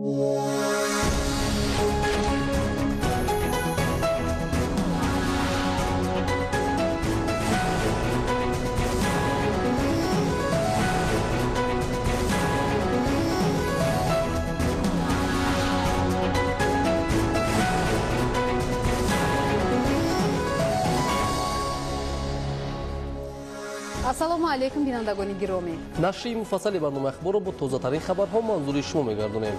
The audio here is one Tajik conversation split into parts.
Ассалому алайкум, бинандагони гиромӣ. Нашри муфассали барномаи ахборро бо тозатарин хабарҳо манзури шумо мегардонем.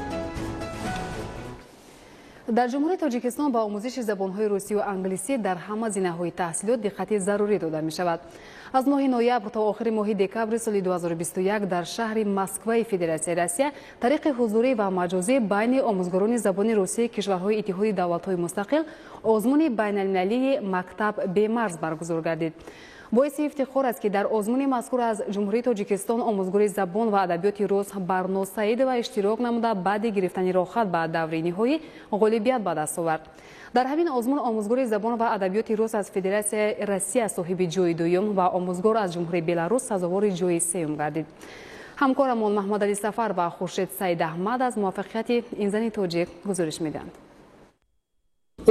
Дар Ҷумҳурии Тоҷикистон ба омӯзиши забонҳои русию англисӣ дар ҳама зинаҳои таҳсилот диққати зарурӣ дода мешавад. Аз моҳи ноябр то охири моҳи декабри соли 2021 дар шаҳри Москваи Федератсияи Россия тариқи ҳузурӣ ва маҷозӣ байни омӯзгорони забони русии кишварҳои Иттиҳоди давлатҳои мустақил озмуни байналмилалии «Мактаб бемарз» баргузор гардид. Боиси ифтихор аст, ки дар озмуни мазкур аз Ҷумҳурии Тоҷикистон омӯзгори забон ва адабиёти рус Барно Саидова иштирок намуда, баъди гирифтани роҳхат ба даври ниҳоӣ ғолибият ба даст овард. Дар ҳамин озмун омӯзгори забон ва адабиёти рус аз Федератсияи Россия соҳиби ҷои дуюм ва омӯзгор аз Ҷумҳурии Беларус сазовори ҷои сеюм гардид. Ҳамкорамон Маҳмадали Сафар ва Хуршед Саидаҳмад аз муваффақияти ин зани тоҷик гузориш медиҳанд.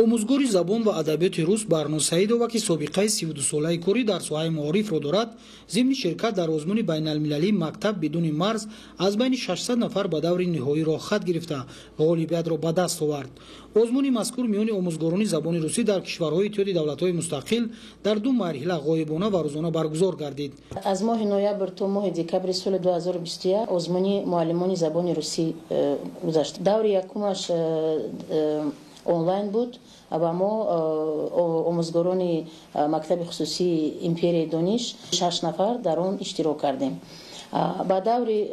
Омӯзгори забон ва адабиёти рус Барно Саидова, ки собиқаи 32-солаи корӣ дар соҳаи маорифро дорад, зимни ширкат дар озмуни байналмилалии «Мактаб бидуни марз» аз байни 600 нафар ба даври ниҳоӣ роҳхат гирифта, ғолибиятро ба даст овард. Озмуни мазкур миёни омӯзгорони забони русӣ дар кишварҳои Иттиҳоди давлатҳои мустақил дар ду марҳила ғоибона ва рӯзона баргузор гардид. Аз моҳи ноябр то моҳи декабри соли 2021 озмуни муаллимони забони русӣ гузашт. Даври якумаш онлайн буд ва мо омӯзгорони мактаби хусусии «Империяи дониш» 6 нафар дар он иштирок кардем. Ба даври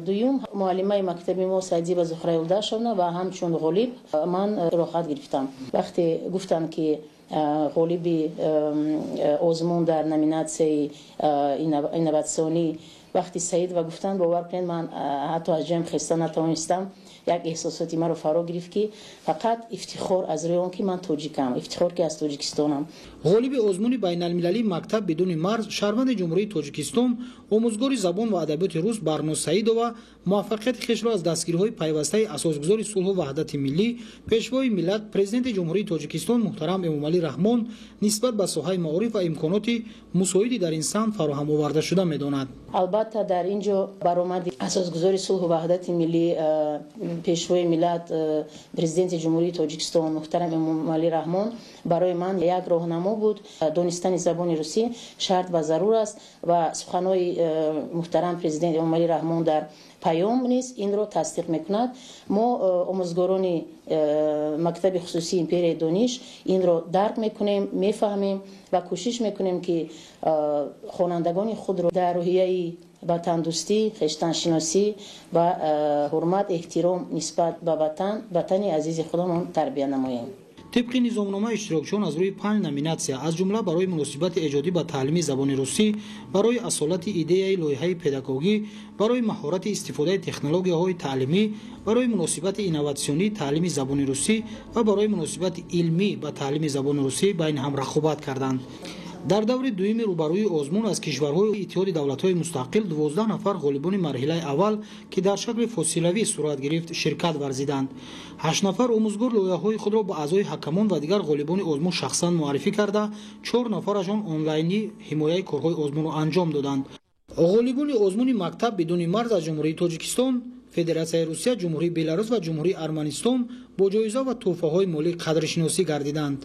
дуюм муаллимаи мактаби мо Саидиба Зуҳра Юлдашовна ва ҳамчун ғолиб ман роҳхат гирифтам. Вақте гуфтанд, ки ғолиби озмун дар номинатсияи инноватсионӣ, вақти Саидова гуфтанд, бовар кунед, ман ҳатто аз ҷоям хеста натавонистам. Як эҳсосоти маро фаро гирифт, ки фақат ифтихор аз рӯи он ки ман тоҷикам, ифтихор, ки аз Тоҷикистонам. Ғолиби озмуни байналмилалии «Мактаб бидуни марз», шаҳрванди Ҷумҳурии Тоҷикистон, омӯзгори забон ва адабиёти рус Барно Саидова муваффақияти хешро аз дастгириҳои пайвастаи асосгузори сулҳу ваҳдати миллӣ, пешвои миллат, Президенти Ҷумҳурии Тоҷикистон муҳтарам Эмомалӣ Раҳмон нисбат ба соҳаи маориф ва имконоти мусоиди дар ин самт фароҳам овардашуда медонад. Албатта, дар ин ҷо баромади асосгузори сулҳу ваҳдати миллӣ, пешвои миллат, Президенти Ҷумҳурии Тоҷикистон муҳтарам Эмомалӣ Раҳмон барои ман як роҳнамо буд. Донистани забони русӣ шарт ва зарур аст ва суханҳои муҳтарам президент Эмомалӣ Раҳмон дар паём низ инро тасдиқ мекунад. Мо, омӯзгорони мактаби хусусии «Империяи дониш», инро дарк мекунем, мефаҳмем ва кӯшиш мекунем, ки хонандагони худро дар рӯҳияи ватандӯстӣ, хештаншиносӣ ва ҳурмат, эҳтиром нисбат ба ватан, ватани азизи худамон тарбия намоем. Тибқи низомнома, иштирокчиён аз рӯи панҷ номинатсия, аз ҷумла барои муносибати эҷодӣ ба таълими забони русӣ, барои асолати идеяи лоиҳаи педагогӣ, барои маҳорати истифодаи технологияҳои таълимӣ, барои муносибати инноватсионии таълими забони русӣ ва барои муносибати илмӣ ба таълими забони русӣ байни ҳам рақобат карданд. Дар даври дуюми рӯбарӯи озмун аз кишварҳои Иттиҳоди давлатҳои мустақил 12 нафар ғолибони марҳилаи аввал, ки дар шакли фосилавӣ сурат гирифт, ширкат варзиданд. Ҳашт нафар омӯзгор лоиҳаҳои худро ба аъзои ҳакамон ва дигар ғолибони озмун шахсан муаррифӣ карда, чор нафарашон онлайнӣ ҳимояи корҳои озмунро анҷом доданд. Ғолибони озмуни «Мактаб бидуни марз» аз Ҷумҳурии Тоҷикистон, Федератсияи Русия, Ҷумҳурии Беларус ва Ҷумҳурии Арманистон бо ҷоиза ва тӯҳфаҳои молӣ қадршиносӣ гардиданд.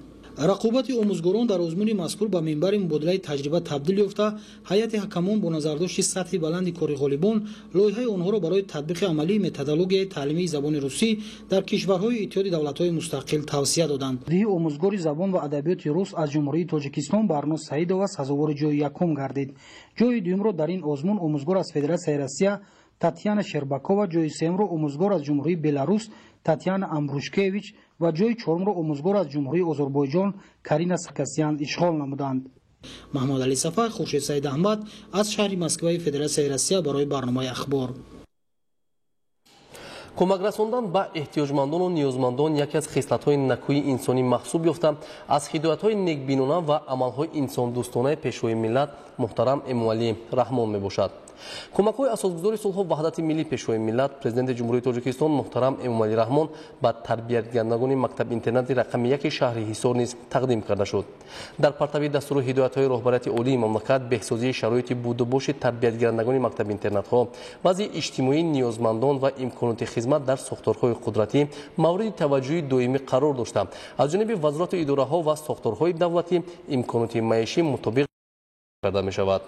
Рақобати омӯзгорон дар озмуни мазкур ба минбари мубодилаи таҷриба табдил ёфта, ҳайати ҳакамон бо назардошти сатҳи баланди кори ғолибон лоиҳаи онҳоро барои татбиқи амалии методологияи таълимии забони русӣ дар кишварҳои Иттиҳоди давлатҳои мустақил тавсия доданд. Омӯзгори забон ва адабиёти рус аз Ҷумҳурии Тоҷикистон Барно Саидова сазовори ҷои якум гардид. Ҷои дуюмро дар ин озмун омӯзгор аз Федератсияи Россия Татьяна Щербакова, ҷои сеюмро омӯзгор аз Ҷумҳурии Беларус Татьяна Амбрушкевич ва ҷои чорумро омӯзгор аз Ҷумҳурии Озарбойҷон Карина Саркасян ишғол намуданд. Маҳмудалӣ Сафар, Хуршед Саидаҳмад аз шаҳри Москваи Федератсияи Россия барои барномаи «Ахбор». Кӯмак расондан ба эҳтиёҷмандону ниёзмандон яке аз хислатҳои накӯи инсонӣ маҳсуб ёфта, аз ҳидоятҳои некбинона ва амалҳои инсондӯстонаи пешвои миллат муҳтарам Эмомалӣ Раҳмон мебошад. Кӯмакҳои асосгузори сулҳу ваҳдати миллӣ, Пешвои миллат, Президенти Ҷумҳурии Тоҷикистон муҳтарам Эмомалӣ Раҳмон ба тарбиятгирандагони мактаб-интернати рақами 1 шаҳри Ҳисор низ тақдим карда шуд. Дар партави дастуру ҳидоятҳои роҳбарияти олии мамлакат, беҳсозии шароити будубоши тарбиятгирандагони мактаб-интернатҳо, вазъи иҷтимоии ниёзмандон ва имконоти хизмат дар сохторҳои қудратӣ мавриди таваҷҷӯҳи доимӣ қарор дошта, аз ҷониби вазорату идораҳо ва сохторҳои давлатӣ имконоти маишӣ мутобиқ карда мешавад.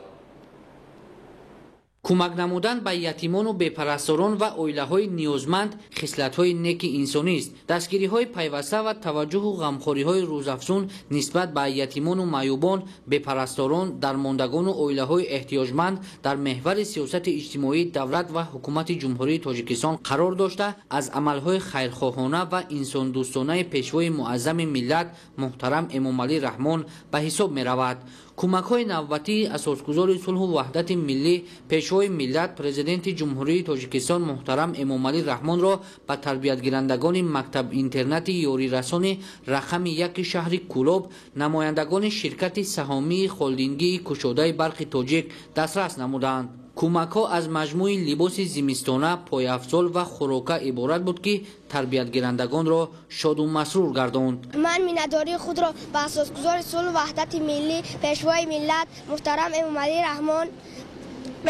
Кӯмак намудан ба ятимону бепарасторон ва оилаҳои ниёзманд хислатҳои неки инсонист. Дастгириҳои пайваста ва таваҷҷӯҳу ғамхориҳои рӯзафзун нисбат ба ятимону маъюбон, бепарасторон, дармондагону оилаҳои эҳтиёҷманд дар меҳвари сиёсати иҷтимоии давлат ва ҳукумати Ҷумҳурии Тоҷикистон қарор дошта, аз амалҳои хайрхоҳона ва инсондӯстонаи Пешвои муаззами миллат муҳтарам Эмомалӣ Раҳмон ба ҳисоб меравад. Кӯмакҳои навбатии асосгузори сулҳу ваҳдати миллӣ, Пешвои миллат, Президенти Ҷумҳурии Тоҷикистон муҳтарам Эмомалӣ Раҳмонро ба тарбиятгирандагони мактаб-интернати ёрирасони рақами 1 шаҳри Кӯлоб намояндагони ширкати саҳомии холдингии кушодаи барқи тоҷик дастрас намуданд. Кӯмакҳо аз маҷмӯи либоси зимистона, пойафзол ва хӯрока иборат буд, ки тарбиятгирандагонро шоду масрур гардонд. Ман миннатдории худро ба асосгузори сулҳу ваҳдати миллӣ, Пешвои миллат муҳтарам Эмомалӣ Раҳмон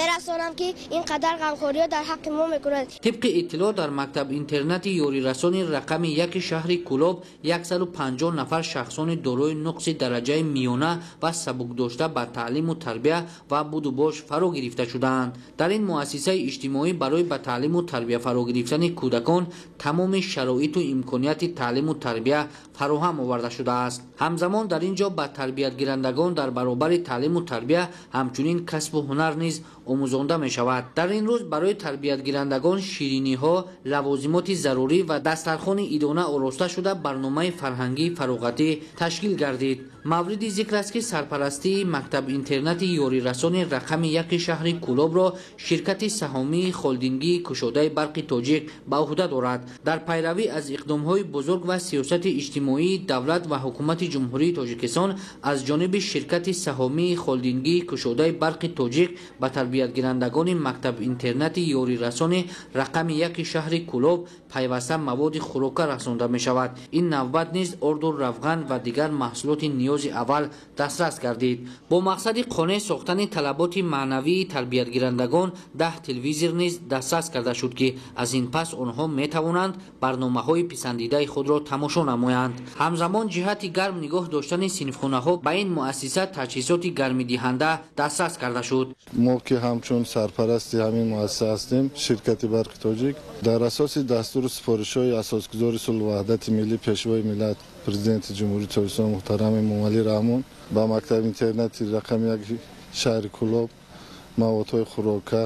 мерасонам, ки ин қадар ғамхориҳо дар ҳаққи мо мекунад. Тибқи иттилоъ, дар мактаб-интернати ёрирасони рақами 1 шаҳри Кӯлоб 150 нафар шахсони дорои нуқси дараҷаи миёна ва сабукдошта ба таълиму тарбия ва будубош фаро гирифта шудаанд. Дар ин муассисаи иҷтимоӣ барои ба таълиму тарбия фаро гирифтани кӯдакон тамоми шароиту имконияти таълиму тарбия фароҳам оварда шудааст. Ҳамзамон дар ин ҷо ба тарбиятгирандагон дар баробари таълиму тарбия ҳамчунин касбу ҳунар низ омӯзонда мешавад. Дар ин рӯз барои тарбиятгирандагон шириниҳо, лавозимоти зарурӣ ва дастархони идона ороста шуда, барномаи фарҳангии фароғатӣ ташкил гардид. Мавриди зикр аст, ки сарпарастии мактаб-интернати ёрирасони рақами 1 шаҳри Кӯлобро ширкати саҳомии холдингии кушодаи барқи тоҷик ба ӯҳда дорад. Дар пайравӣ аз иқдомҳои бузург ва сиёсати иҷтимоии давлат ва ҳукумати Ҷумҳурии Тоҷикистон аз ҷониби ширкати саҳомии холдингии кушодаи барқи тоҷик ба тарбиятгирандагони мактаб-интернати ёрирасони рақами 1 шаҳри Кӯлоб пайваста маводи хӯрока расонда мешавад. Ин навбат низ орду, равған ва дигар маҳсулоти ниёзи аввал дастрас гардид. Бо мақсади қонеъ сохтани талаботи маънавии тарбиятгирандагон 10 телевизор низ дастрас карда шуд, ки аз ин пас онҳо метавонанд барномаҳои писандидаи худро тамошо намоянд. Ҳамзамон ҷиҳати гарм нигоҳ доштани синфхонаҳо ба ин муассиса таҷҳизоти гармидиҳанда дастрас карда шуд. Мо ки ҳамчун сарпарасти ҳамин муассиса ҳастем, ширкати барқи тоҷик дар асоси дастуру супоришҳои асосгузори сулҳу ваҳдати миллӣ, Пешвои миллат, Президенти Ҷумҳурии Тоҷикистон муҳтарам Эмомалӣ Раҳмон ба мактаби-интернати рақами 1 шаҳри Кӯлоб маводҳои хӯрока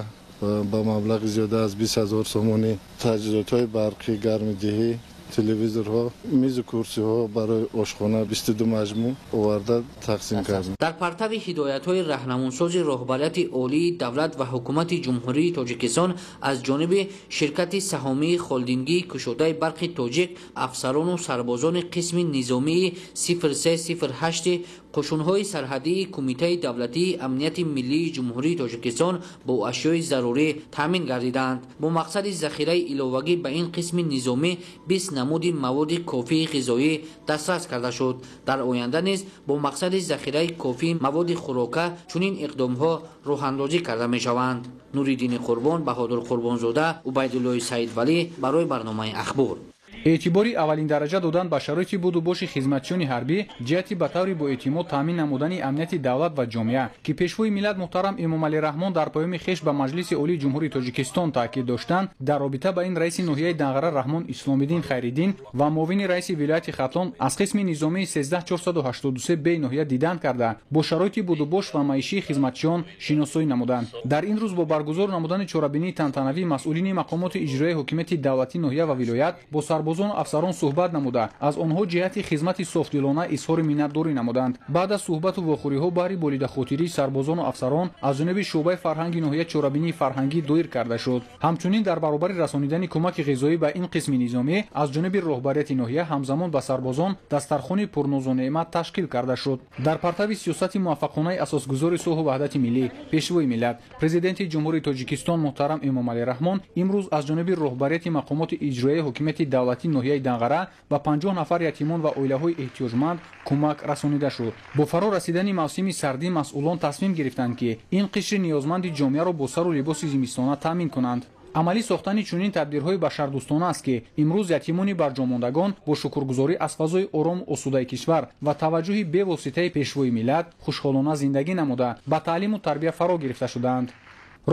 ба маблағи зиёда аз 20 000 сомонӣ, таҷҳизотҳои барқӣ, гармидиҳӣ, телевизорҳо, мизу курсиҳо барои ошхона 22 маҷмӯъ оварда тақсим кардем. Дар партави ҳидоятҳои раҳнамунсози роҳбарияти олии давлат ва ҳукумати Ҷумҳурии Тоҷикистон аз ҷониби ширкати саҳомии холдингии кушодаи барқи тоҷик афсарону сарбозони қисми низомии 0308 қушунҳои сарҳадии Кумитаи давлатии амнияти миллии Ҷумҳурии Тоҷикистон бо ашёи зарурӣ таъмин гардиданд. Бо мақсади захираи иловагӣ ба ин қисми низомӣ 20 намуди маводи кофии ғизоӣ дастрас карда шуд. Дар оянда низ бо мақсади захираи кофии маводи хӯрока чунин иқдомҳо роҳандозӣ карда мешаванд. Нуриддини Қурбон, Баҳодур Қурбонзода, Убайдуллои Саидвалӣ барои барномаи Ахбор. Эътибори аввалин дараҷа додан ба шароити будубоши хизматчиёни ҳарбӣ ҷиҳати ба таври боэътимод таъмин намудани амнияти давлат ва ҷомеа, ки Пешвои миллат муҳтарам Эмомалӣ Раҳмон дар паёми хеш ба Маҷлиси Олии Ҷумҳурии Тоҷикистон таъкид доштанд, дар робита ба ин раиси ноҳияи Данғара Раҳмон Исломиддин Хайриддин ва муовини раиси вилояти Хатлон аз қисми низомии 13483 б ноҳия дидан карда, бо шароити будубош ва маишии хизматчиён шиносоӣ намуданд. Дар ин рӯз бо баргузор намудани чорабинии тантанавӣ масъулини мақомоти иҷроияи ҳокимияти давлатии ноҳия ва вилоят бо сарбозон сарбозону афсарон суҳбат намуда, аз онҳо ҷиҳати хизмати софдилона изҳори миннатдорӣ намуданд. Баъд аз суҳбату вохӯриҳо баҳри болидахотирии сарбозону афсарон аз ҷониби шӯъбаи фарҳанги ноҳия чорабинии фарҳангӣ доир карда шуд. Ҳамчунин дар баробари расонидани кӯмаки ғизоӣ ба ин қисми низомӣ аз ҷониби роҳбарияти ноҳия ҳамзамон ба сарбозон дастархони пурнозу неъмат ташкил карда шуд. Дар партави сиёсати муваффақонаи асосгузори сулҳу ваҳдати миллӣ, Пешвои миллат, Президенти Ҷумҳурии Тоҷикистон муҳтарам Эмомалӣ Раҳмон имрӯз аз ҷониби роҳбарияти мақомоти иҷроияи ҳокимияти давлатии ноҳияи Данғара ба 50 нафар ятимон ва оилаҳои эҳтиёҷманд кӯмак расонида шуд. Бо фаро расидани мавсими сардӣ масъулон тасмим гирифтанд, ки ин қишри ниёзманди ҷомеаро бо сару либоси зимистона таъмин кунанд. Амалӣ сохтани чунин тадбирҳои башардӯстона аст, ки имрӯз ятимони барҷомондагон бо шукргузорӣ аз фазои орому осудаи кишвар ва таваҷҷӯҳи бевоситаи Пешвои миллат хушҳолона зиндагӣ намуда, ба таълиму тарбия фаро гирифта шудаанд.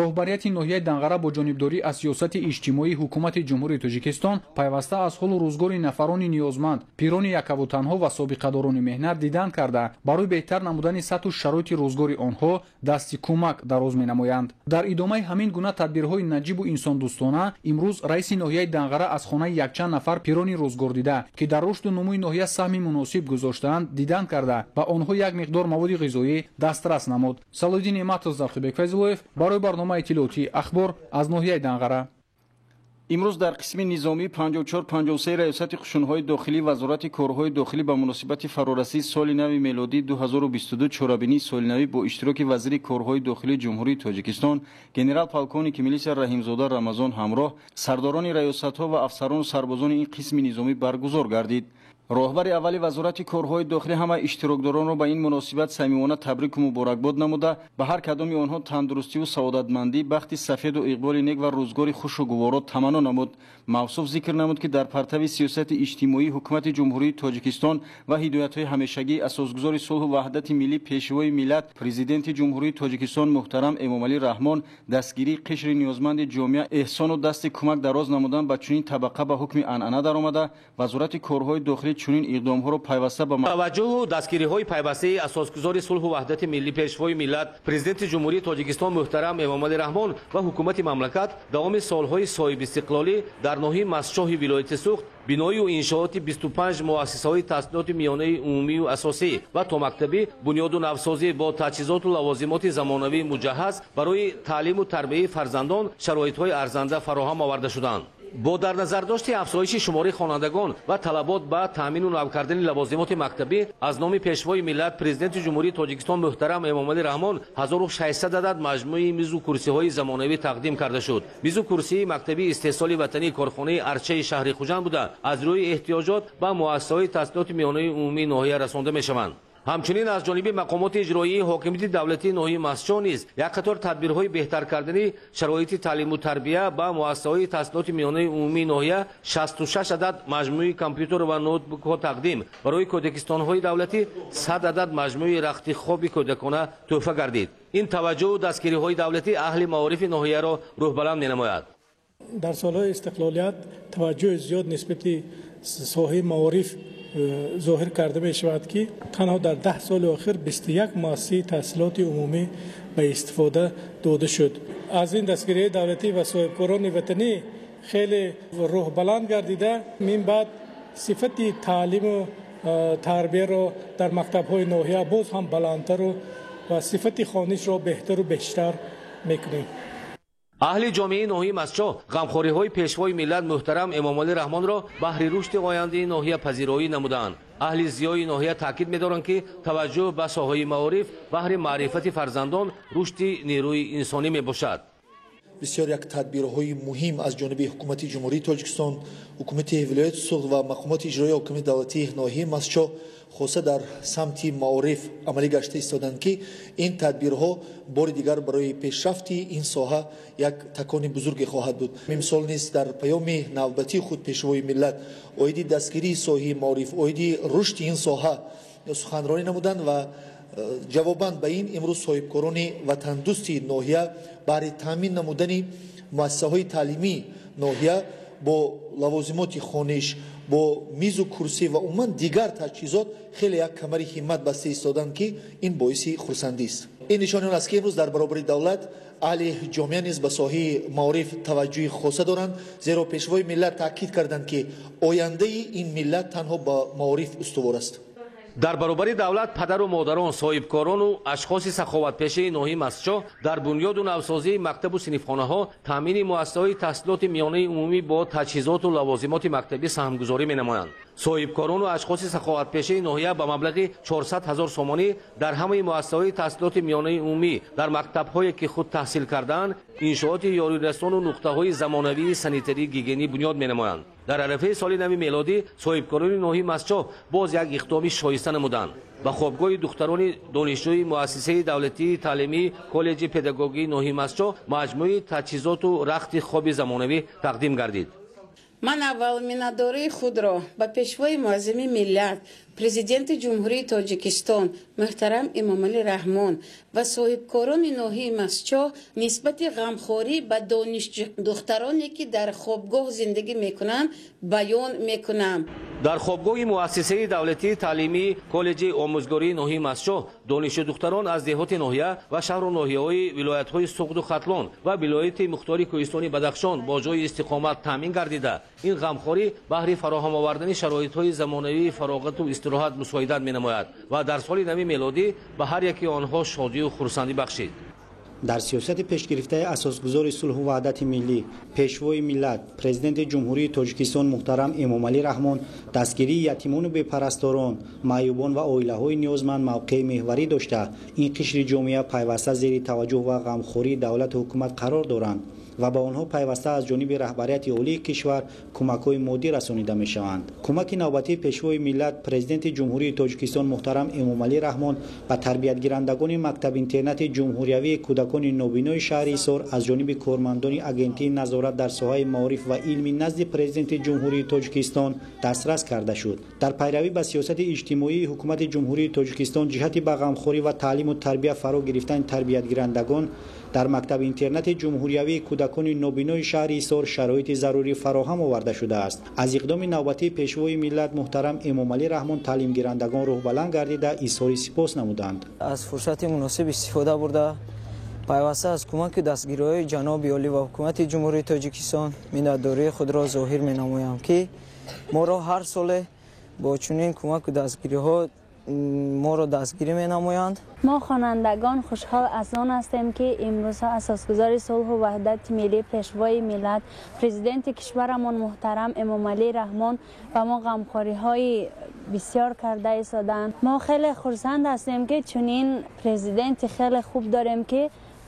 Роҳбарияти ноҳияи Данғара бо ҷонибдорӣ аз сиёсати иҷтимоии ҳукумати Ҷумҳурии Тоҷикистон пайваста аз ҳолу рӯзгори нафарони ниёзманд, пирони якаву танҳо ва собиқадорони меҳнат дидан карда, барои беҳтар намудани сатҳу шароити рӯзгори онҳо дасти кӯмак дароз менамоянд. Дар идомаи ҳамин гуна тадбирҳои наҷибу инсондӯстона имрӯз раиси ноҳияи Данғара аз хонаи якчанд нафар пирони рӯзгордида, ки дар рушду нумӯи ноҳия саҳми муносиб гузоштаанд, дидан карда, ба онҳо як миқдор маводи ғизоӣ дастрас намуд. Салоҳиддин Неъматов, Завқибек Файзуллоев барои барномаи иттилоотии Ахбор аз ноҳияи Данғара. Имрӯз дар қисми низомии 54-53 раёсати қушунҳои дохилӣ Вазорати корҳои дохилӣ ба муносибати фарорасии соли нави мелодӣ 2022 чорабинии солинавӣ бо иштироки вазири корҳои дохилии Ҷумҳурии Тоҷикистон генерал-полковники милисия Раҳимзода Рамазон ҳамроҳ сардорони раёсатҳо ва афсарону сарбозони ин қисми низомӣ баргузор гардид. Роҳбари аввали Вазорати корҳои дохилӣ ҳама иштирокдоронро ба ин муносибат самимона табрику муборакбод намуда, ба ҳар кадоми онҳо тандурустиву саодатмандӣ, бахти сафеду иқболи нек ва рӯзгори хушу гуворо таманно намуд. Мавсуф зикр намуд, ки дар партави сиёсати иҷтимоии ҳукумати Ҷумҳурии Тоҷикистон ва ҳидоятҳои ҳамешагии асосгузори сулҳу ваҳдати миллӣ, Пешвои миллат, Президенти Ҷумҳурии Тоҷикистон муҳтарам Эмомалӣ Раҳмон дастгирии қишри ниёзманди ҷомеа, эҳсону дасти кӯмак дароз намудан ба чунин табақа ба ҳукми анъана даромада, Вазорати корҳои дохилӣ чунин иқдомҳоро пайваста ба таваҷҷӯҳу дастгириҳои пайвастаи асосгузори сулҳу ваҳдати миллӣ, Пешвои миллат, Президенти Ҷумҳурии Тоҷикистон муҳтарам Эмомалӣ Раҳмон ва ҳукумати мамлакат давоми солҳои соҳибистиқлолӣ дар ноҳияи Мастчоҳи вилояти Суғд биною иншооти 25 муассисаҳои таҳсилоти миёнаи умумию асосӣ ва томактабӣ, бунёду навсозӣ бо таҷҳизоту лавозимоти замонавӣ муҷаҳҳаз барои таълиму тарбияи фарзандон шароитҳои арзанда фароҳам оварда шуданд. Бо дар назардошти афзоиши шумораи хонандагон ва талабот ба таъмину нав кардани лавозимоти мактабӣ аз номи Пешвои миллат, Президенти Ҷумҳурии Тоҷикистон муҳтарам Эмомалӣ Раҳмон 1600 адад маҷмӯи мизу курсиҳои замонавӣ тақдим карда шуд. Мизу курсии мактабии истеҳсоли ватании корхонаи Арчаи шаҳри Хуҷанд буда, аз рӯи эҳтиёҷот ба муассисаҳои таҳсилоти миёнаи умумии ноҳия расонда мешаванд. Ҳамчунин аз ҷониби мақомоти иҷроии ҳокимияти давлатии ноҳияи Мастчоҳ низ як қатор тадбирҳои беҳтар кардани шароити таълиму тарбия ба муассисаҳои таҳсилоти миёнаи умумии ноҳия 66 адад маҷмӯи компютер ва ноутбукҳо тақдим, барои кӯдакистонҳои давлатӣ 100 адад маҷмӯи рахти хоби кӯдакона тӯҳфа гардид. Ин таваҷҷӯҳу дастгириҳои давлатӣ аҳли маорифи ноҳияро рӯҳбаланд менамояд. Дар солҳои истиқлолият таваҷҷӯҳи зиёд нисбати соҳаи маориф зоҳир карда мешавад, ки танҳо дар 10 соли охир 21 муассисаи таҳсилоти умумӣ ба истифода дода шуд. Аз ин дастгириҳои давлатӣ ва соҳибкорони ватанӣ хеле рӯҳбаланд гардида, мин баъд сифати таълиму тарбияро дар мактабҳои ноҳия боз ҳам баландтару ва сифати хонишро беҳтару бештар мекунем. Аҳли ҷомеаи ноҳияи Мастчоҳ ғамхориҳои Пешвои миллат муҳтарам Эмомалӣ Раҳмонро баҳри рушди ояндаи ноҳия пазироӣ намуданд. Аҳли зиёи ноҳия таъкид медоранд, ки таваҷҷӯҳ ба соҳаи маориф баҳри маърифати фарзандон, рушди нерӯи инсонӣ мебошад. Бисёр як тадбирҳои муҳим аз ҷониби ҳукумати Ҷумҳурии Тоҷикистон, ҳукумати вилояти Суғд ва мақомоти иҷроии ҳокимияти давлатии ноҳияи Мастчоҳ хоса дар самти маориф амалӣ гашта истоданд, ки ин тадбирҳо бори дигар барои пешрафти ин соҳа як такони бузурге хоҳад буд. Имсол низ дар паёми навбатии худ Пешвои миллат оиди дастгирии соҳаи маориф, оиди рушди ин соҳа суханронӣ намуданд ва ҷавобан ба ин имрӯз соҳибкорони ватандӯсти ноҳия баҳри таъмин намудани муассисаҳои таълимии ноҳия бо лавозимоти хониш, бо мизу курсӣ ва умуман дигар таҷҳизот хеле як камари ҳиммат баста истоданд, ки ин боиси хурсандист. Ин нишони он аст, ки имрӯз дар баробари давлат аҳли ҷомеа низ ба соҳаи маориф таваҷҷӯҳи хоса доранд, зеро Пешвои миллат таъкид карданд, ки ояндаи ин миллат танҳо ба маориф устувор аст. Дар баробари давлат падару модарон, соҳибкорону ашхоси саховатпешаи ноҳияи Мастчоҳ дар бунёду навсозии мактабу синфхонаҳо, таъмини муассисаҳои таҳсилоти миёнаи умумӣ бо таҷҳизоту лавозимоти мактабӣ саҳмгузорӣ менамоянд. Соҳибкорону ашхоси саховатпешаи ноҳия ба маблағи 400 ҳазор сомонӣ дар ҳамаи муассисаҳои таҳсилоти миёнаи умумӣ дар мактабҳое, ки худ таҳсил кардаанд, иншооти ёрирасону нуқтаҳои замонавии санитарии гигиенӣ бунёд менамоянд. Дар арафаи соли нави мелодӣ соҳибкорони ноҳияи Мастчоҳ боз як иқдоми шоиста намуданд. Ба хобгоҳи духтарони донишҷӯи муассисаи давлатии таълимии коллеҷи педагогии ноҳияи Мастчоҳ маҷмӯи таҷҳизоту рахти хоби замонавӣ тақдим гардид. Ман аввал миннатдории худро ба Пешвои муаззами миллат, Президенти Ҷумҳурии Тоҷикистон муҳтарам Эмомалӣ Раҳмон ва соҳибкорони ноҳияи Мастчоҳ нисбати ғамхорӣ ба донишдухтароне, ки дар хобгоҳ зиндагӣ мекунанд, баён мекунам. Дар хобгоҳи муассисаи давлатии таълимии коллеҷи омӯзгории ноҳияи Мастчоҳ донишҷӯдухтарон аз деҳоти ноҳия ва шаҳру ноҳияҳои вилоятҳои Суғду Хатлон ва вилояти мухтори кӯҳистони Бадахшон бо ҷойи истиқомат таъмин гардида, ин ғамхорӣ баҳри фароҳам овардани шароитҳои замонавии фароғату истироҳат мусоидат менамояд ва дар соли нави мелодӣ ба ҳар яки онҳо шодию хурсандӣ бахшид. Дар сиёсати пешгирифтаи асосгузори сулҳу ваҳдати миллӣ, Пешвои миллат, Президенти Ҷумҳурии Тоҷикистон муҳтарам Эмомалӣ Раҳмон дастгирии ятимону бепарасторон, маъюбон ва оилаҳои ниёзманд мавқеи меҳварӣ дошта, ин қишри ҷомеа пайваста зери таваҷҷӯҳ ва ғамхории давлату ҳукумат қарор доранд ва ба онҳо пайваста аз ҷониби раҳбарияти олии кишвар кӯмакҳои моддӣ расонида мешаванд. Кӯмаки навбатии Пешвои миллат, Президенти Ҷумҳурии Тоҷикистон муҳтарам Эмомалӣ Раҳмон ба тарбиятгирандагони мактаб-интернати ҷумҳуриявии кӯдакони нобинои шаҳри Ҳисор аз ҷониби кормандони Агентии назорат дар соҳаи маориф ва илми назди Президенти Ҷумҳурии Тоҷикистон дастрас карда шуд. Дар пайравӣ ба сиёсати иҷтимоии Ҳукумати Ҷумҳурии Тоҷикистон ҷиҳати ба ғамхорӣ ва таълиму тарбия фаро гирифтани тарбиятгирандагон дар мактаби-интернати ҷумҳуриявии кӯдакони нобинои шаҳри Ҳисор шароити зарурӣ фароҳам оварда шудааст. Аз иқдоми навбатии Пешвои миллат муҳтарам Эмомалӣ Раҳмон таълимгирандагон рӯҳбаланд гардида изҳори сипос намуданд. Аз фурсати муносиб истифода бурда, пайваста аз кӯмаки дастгириҳои ҷаноби олӣ ва Ҳукумати Ҷумҳурии Тоҷикистон миннатдории худро зоҳир менамоям, ки моро ҳар соле бо чунин кӯмаку дастгириҳо моро дастгирӣ менамоянд. Мо хонандагон хушҳол аз он ҳастем, ки имрӯзҳо асосгузори сулҳу ваҳдати миллӣ, Пешвои миллат, Президенти кишварамон муҳтарам Эмомалӣ Раҳмон ба мо ғамхориҳои бисёр карда истодаанд. Мо хеле хурсанд ҳастем, ки чунин президенти хеле хуб дорем, ки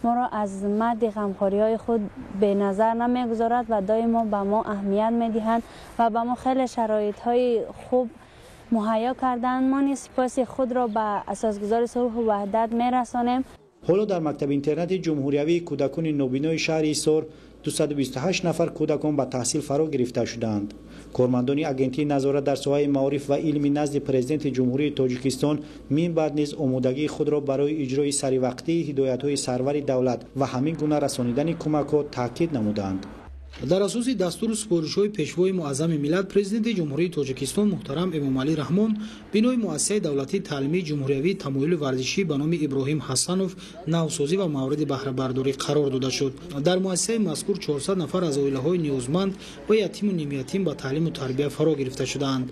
моро аз мадди ғамхориҳои худ беназар намегузорад ва доимо ба мо аҳамият медиҳанд ва ба мо хеле шароитҳои хуб муҳайё карданд. Мо низ сипоси худро ба асосгузори сулҳу ваҳдат мерасонем. Ҳоло дар мактаби-интернати ҷумҳуриявии кӯдакони нобинои шаҳри Ҳисор 228 нафар кӯдакон ба таҳсил фаро гирифта шудаанд. Кормандони Агентии назорат дар соҳаи маориф ва илми назди Президенти Ҷумҳурии Тоҷикистон мин баъд низ омодагии худро барои иҷрои саривақтии ҳидоятҳои сарвари давлат ва ҳамин гуна расонидани кӯмакҳо таъкид намуданд. Дар асоси дастуру супоришҳои Пешвои муаззами миллат, Президенти Ҷумҳурии Тоҷикистон муҳтарам Эмомалӣ Раҳмон бинои муассисаи давлатии таълимии ҷумҳуриявии тамоюли варзишӣ ба номи Иброҳим Ҳасанов навсозӣ ва мавриди баҳрабардорӣ қарор дода шуд. Дар муассисаи мазкур 400 нафар аз оилаҳои ниёзманд ва ятиму нимятим ба таълиму тарбия фаро гирифта шудаанд.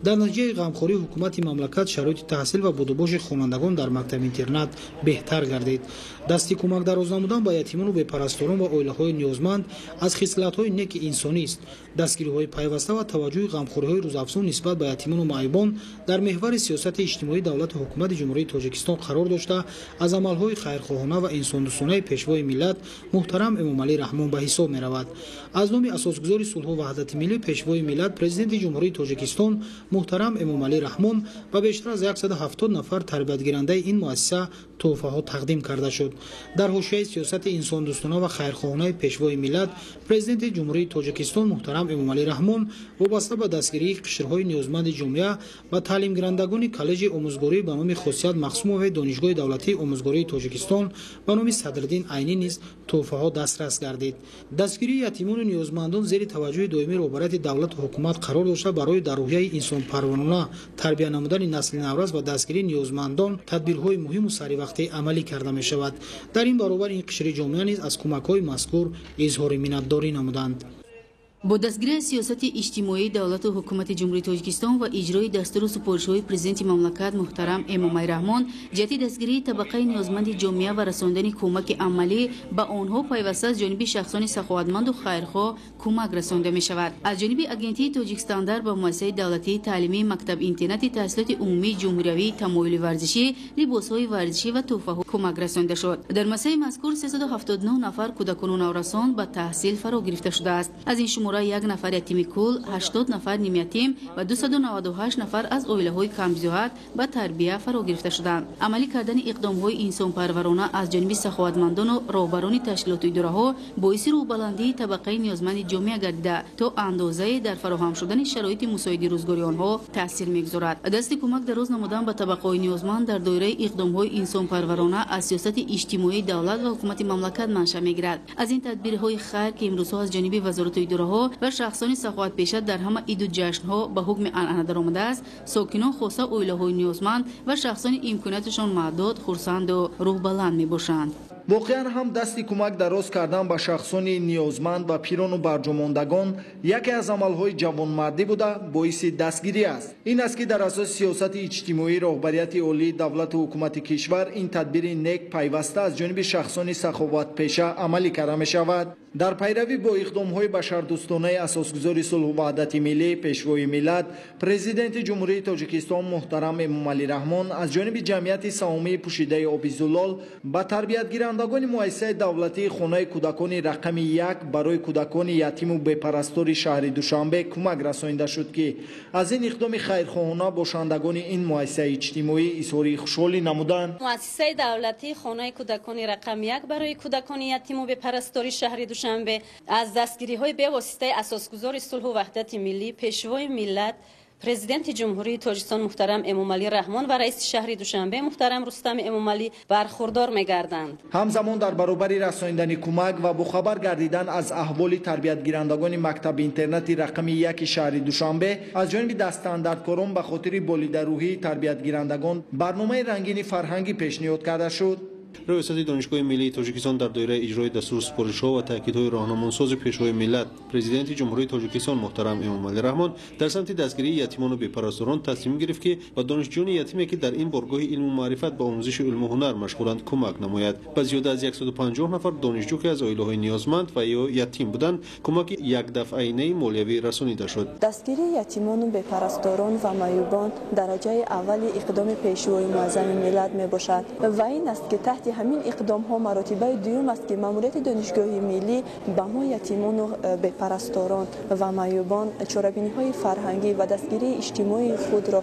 Дар натиҷаи ғамхории ҳукумати мамлакат шароити таҳсил ва будубоши хонандагон дар мактаби-интернат беҳтар гардид. Дасти кӯмак дароз намудан ба ятимону бепарасторон ва оилаҳои ниёзманд аз хислатҳои неки инсонист. Дастгириҳои пайваста ва таваҷҷӯҳи ғамхориҳои рӯзафзун нисбат ба ятимону маъюбон дар меҳвари сиёсати иҷтимоии давлату ҳукумати Ҷумҳурии Тоҷикистон қарор дошта, аз амалҳои хайрхоҳона ва инсондӯстонаи Пешвои миллат муҳтарам Эмомалӣ Раҳмон ба ҳисоб меравад. Аз номи асосгузори сулҳу ваҳдати миллӣ, Пешвои миллат, Президенти Ҷумҳурии Тоҷикистон муҳтарам Эмомалӣ Раҳмон ба бештар аз 170 нафар тарбиятгирандаи ин муассиса тӯҳфаҳо тақдим карда шуд. Дар ҳошияи сиёсати инсондӯстона ва хайрхоҳонаи Пешвои миллат, Президенти Президенти Ҷумҳурии Тоҷикистон муҳтарам Эмомалӣ Раҳмон вобаста ба дастгирии қишрҳои ниёзманди ҷомеа ва таълимгирандагони коллеҷи омӯзгорӣ ба номи Хосият Мақсумове Донишгоҳи давлатии омӯзгории Тоҷикистон ба номи Садриддин Айнӣ низ тӯҳфаҳо дастрас гардид. Дастгирии ятимону ниёзмандон зери таваҷҷӯҳи доимии роҳбарияти давлату ҳукумат қарор дошта, барои дар рӯҳияи инсонпарварона тарбия намудани насли наврас ва дастгирии ниёзмандон тадбирҳои муҳиму саривақтӣ амалӣ карда мешавад. Дар ин баробар ин қишри ҷомеа низ аз кӯмакҳои мазкур изҳори миннатдорӣ намуданд. Бо дастгирии сиёсати иҷтимоии давлату ҳукумати Ҷумҳурии Тоҷикистон ва иҷрои дастуру супоришҳои президенти мамлакат муҳтарам Эмомалӣ Раҳмон ҷиҳати дастгирии табақаи ниёзманди ҷомеа ва расондани кӯмаки амалӣ ба онҳо пайваста аз ҷониби шахсони саховатманду хайрхоҳ кӯмак расонда мешавад. Аз ҷониби агентии Тоҷикстандарт ба муассисаи давлатии таълимии мактаб-интернати таҳсилоти умумии ҷумҳуриявии тамоюли варзишӣ, либосҳои варзишӣ ва тӯҳфаҳо кӯмак расонда шуд. Дар муассисаи мазкур 379 нафар кӯдакону наврасон ба таҳсил фаро гирифта шудааст. Аз ин шумора як нафар ятими кул, 80 нафар нимятим ва 298 нафар аз оилаҳои камбизоат ба тарбия фаро гирифта шуданд. Амалӣ кардани иқдомҳои инсонпарварона аз ҷониби саховатмандону роҳбарони ташкилоту идораҳо боиси рӯҳбаландии табақаи ниёзманди ҷомеа гардида, то андозае дар фароҳам шудани шароити мусоиди рӯзгори онҳо таъсир мегузорад. Дасти кӯмак дароз намудан ба табақаҳои ниёзманд дар доираи иқдомҳои инсонпарварона аз сиёсати иҷтимоии давлат ва ҳукумати мамлакат маншаъ мегирад. Аз ин тадбирҳои хайр, ки имрӯзҳо аз ҷониби вазорату идораҳо ва шахсони саховатпеша дар ҳама иду ҷашнҳо ба ҳукми анъана даромадааст, сокинон, хоса оилаҳои ниёзманд ва шахсони имконияташон маҳдуд хурсанду рӯҳбаланд мебошанд. Воқеан ҳам дасти кӯмак дароз кардан ба шахсони ниёзманд ва пирону барҷомондагон яке аз амалҳои ҷавонмардӣ буда, боиси дастгирӣ аст. Ин аст, ки дар асоси сиёсати иҷтимоии роҳбарияти олии давлату ҳукумати кишвар ин тадбири нек пайваста аз ҷониби шахсони саховатпеша амалӣ карда мешавад. Дар пайравӣ бо иқдомҳои башардӯстонаи асосгузори сулҳу ваҳдати миллӣ, пешвои миллат, президенти Ҷумҳурии Тоҷикистон муҳтарам Эмомалӣ Раҳмон аз ҷониби ҷамъияти саҳомии пӯшидаи оби зулол ба тарбиятгирандагони муассисаи давлатии хонаи кӯдакони рақами 1 барои кӯдакони ятиму бепарастори шаҳри Душанбе кӯмак расонида шуд, ки аз ин иқдоми хайрхоҳона бошандагони ин муассисаи иҷтимоӣ изҳори хушҳолӣ намуданд. Муассисаи давлатии хонаи кӯдакони рақами 1 барои кӯдакони ятиму бепарастори шаҳри Душанбе аз дастгириҳои бевоситаи асосгузори сулҳу ваҳдати миллӣ, пешвои миллат, президенти Ҷумҳурии Тоҷикистон муҳтарам Эмомалӣ Раҳмон ва раиси шаҳри Душанбе муҳтарам Рустам Эмомалӣ бархурдор мегарданд. Ҳамзамон дар баробари расонидани кӯмак ва бохабар гардидан аз аҳволи тарбиятгирандагони мактаби-интернати рақами 1 шаҳри Душанбе аз ҷониби дастандардкорон ба хотири болидарӯҳии тарбиятгирандагон барномаи рангини фарҳангӣ пешниҳод карда шуд. Раёсати Донишгоҳи миллии Тоҷикистон дар доираи иҷрои дастуру супоришҳо ва таъкидҳои роҳнамонсози пешвои миллат, президенти Ҷумҳурии Тоҷикистон муҳтарам Эмомалӣ Раҳмон дар самти дастгирии ятимону бепарасторон тасмим гирифт, ки ба донишҷӯёни ятиме, ки дар ин боргоҳи илму маърифат ба омӯзиши илму ҳунар машғуланд, кӯмак намояд. Ба зиёда аз 150 нафар донишҷӯ, ки аз оилаҳои ниёзманд ва ё ятим буданд, кӯмаки якдафъаинаи молиявӣ расонида шуд. Дастгирии ятимону бепарасторон ва маъюбон дараҷаи аввали иқдоми пешвои муаззами миллат мебошад ва ин аст, ки таҳти ҳамин иқдомҳо маротибаи дуюм аст, ки маъмурияти Донишгоҳи миллӣ ба мо ятимону бепарасторон ва маъюбон чорабиниҳои фарҳангӣ ва дастгирии иҷтимоии худро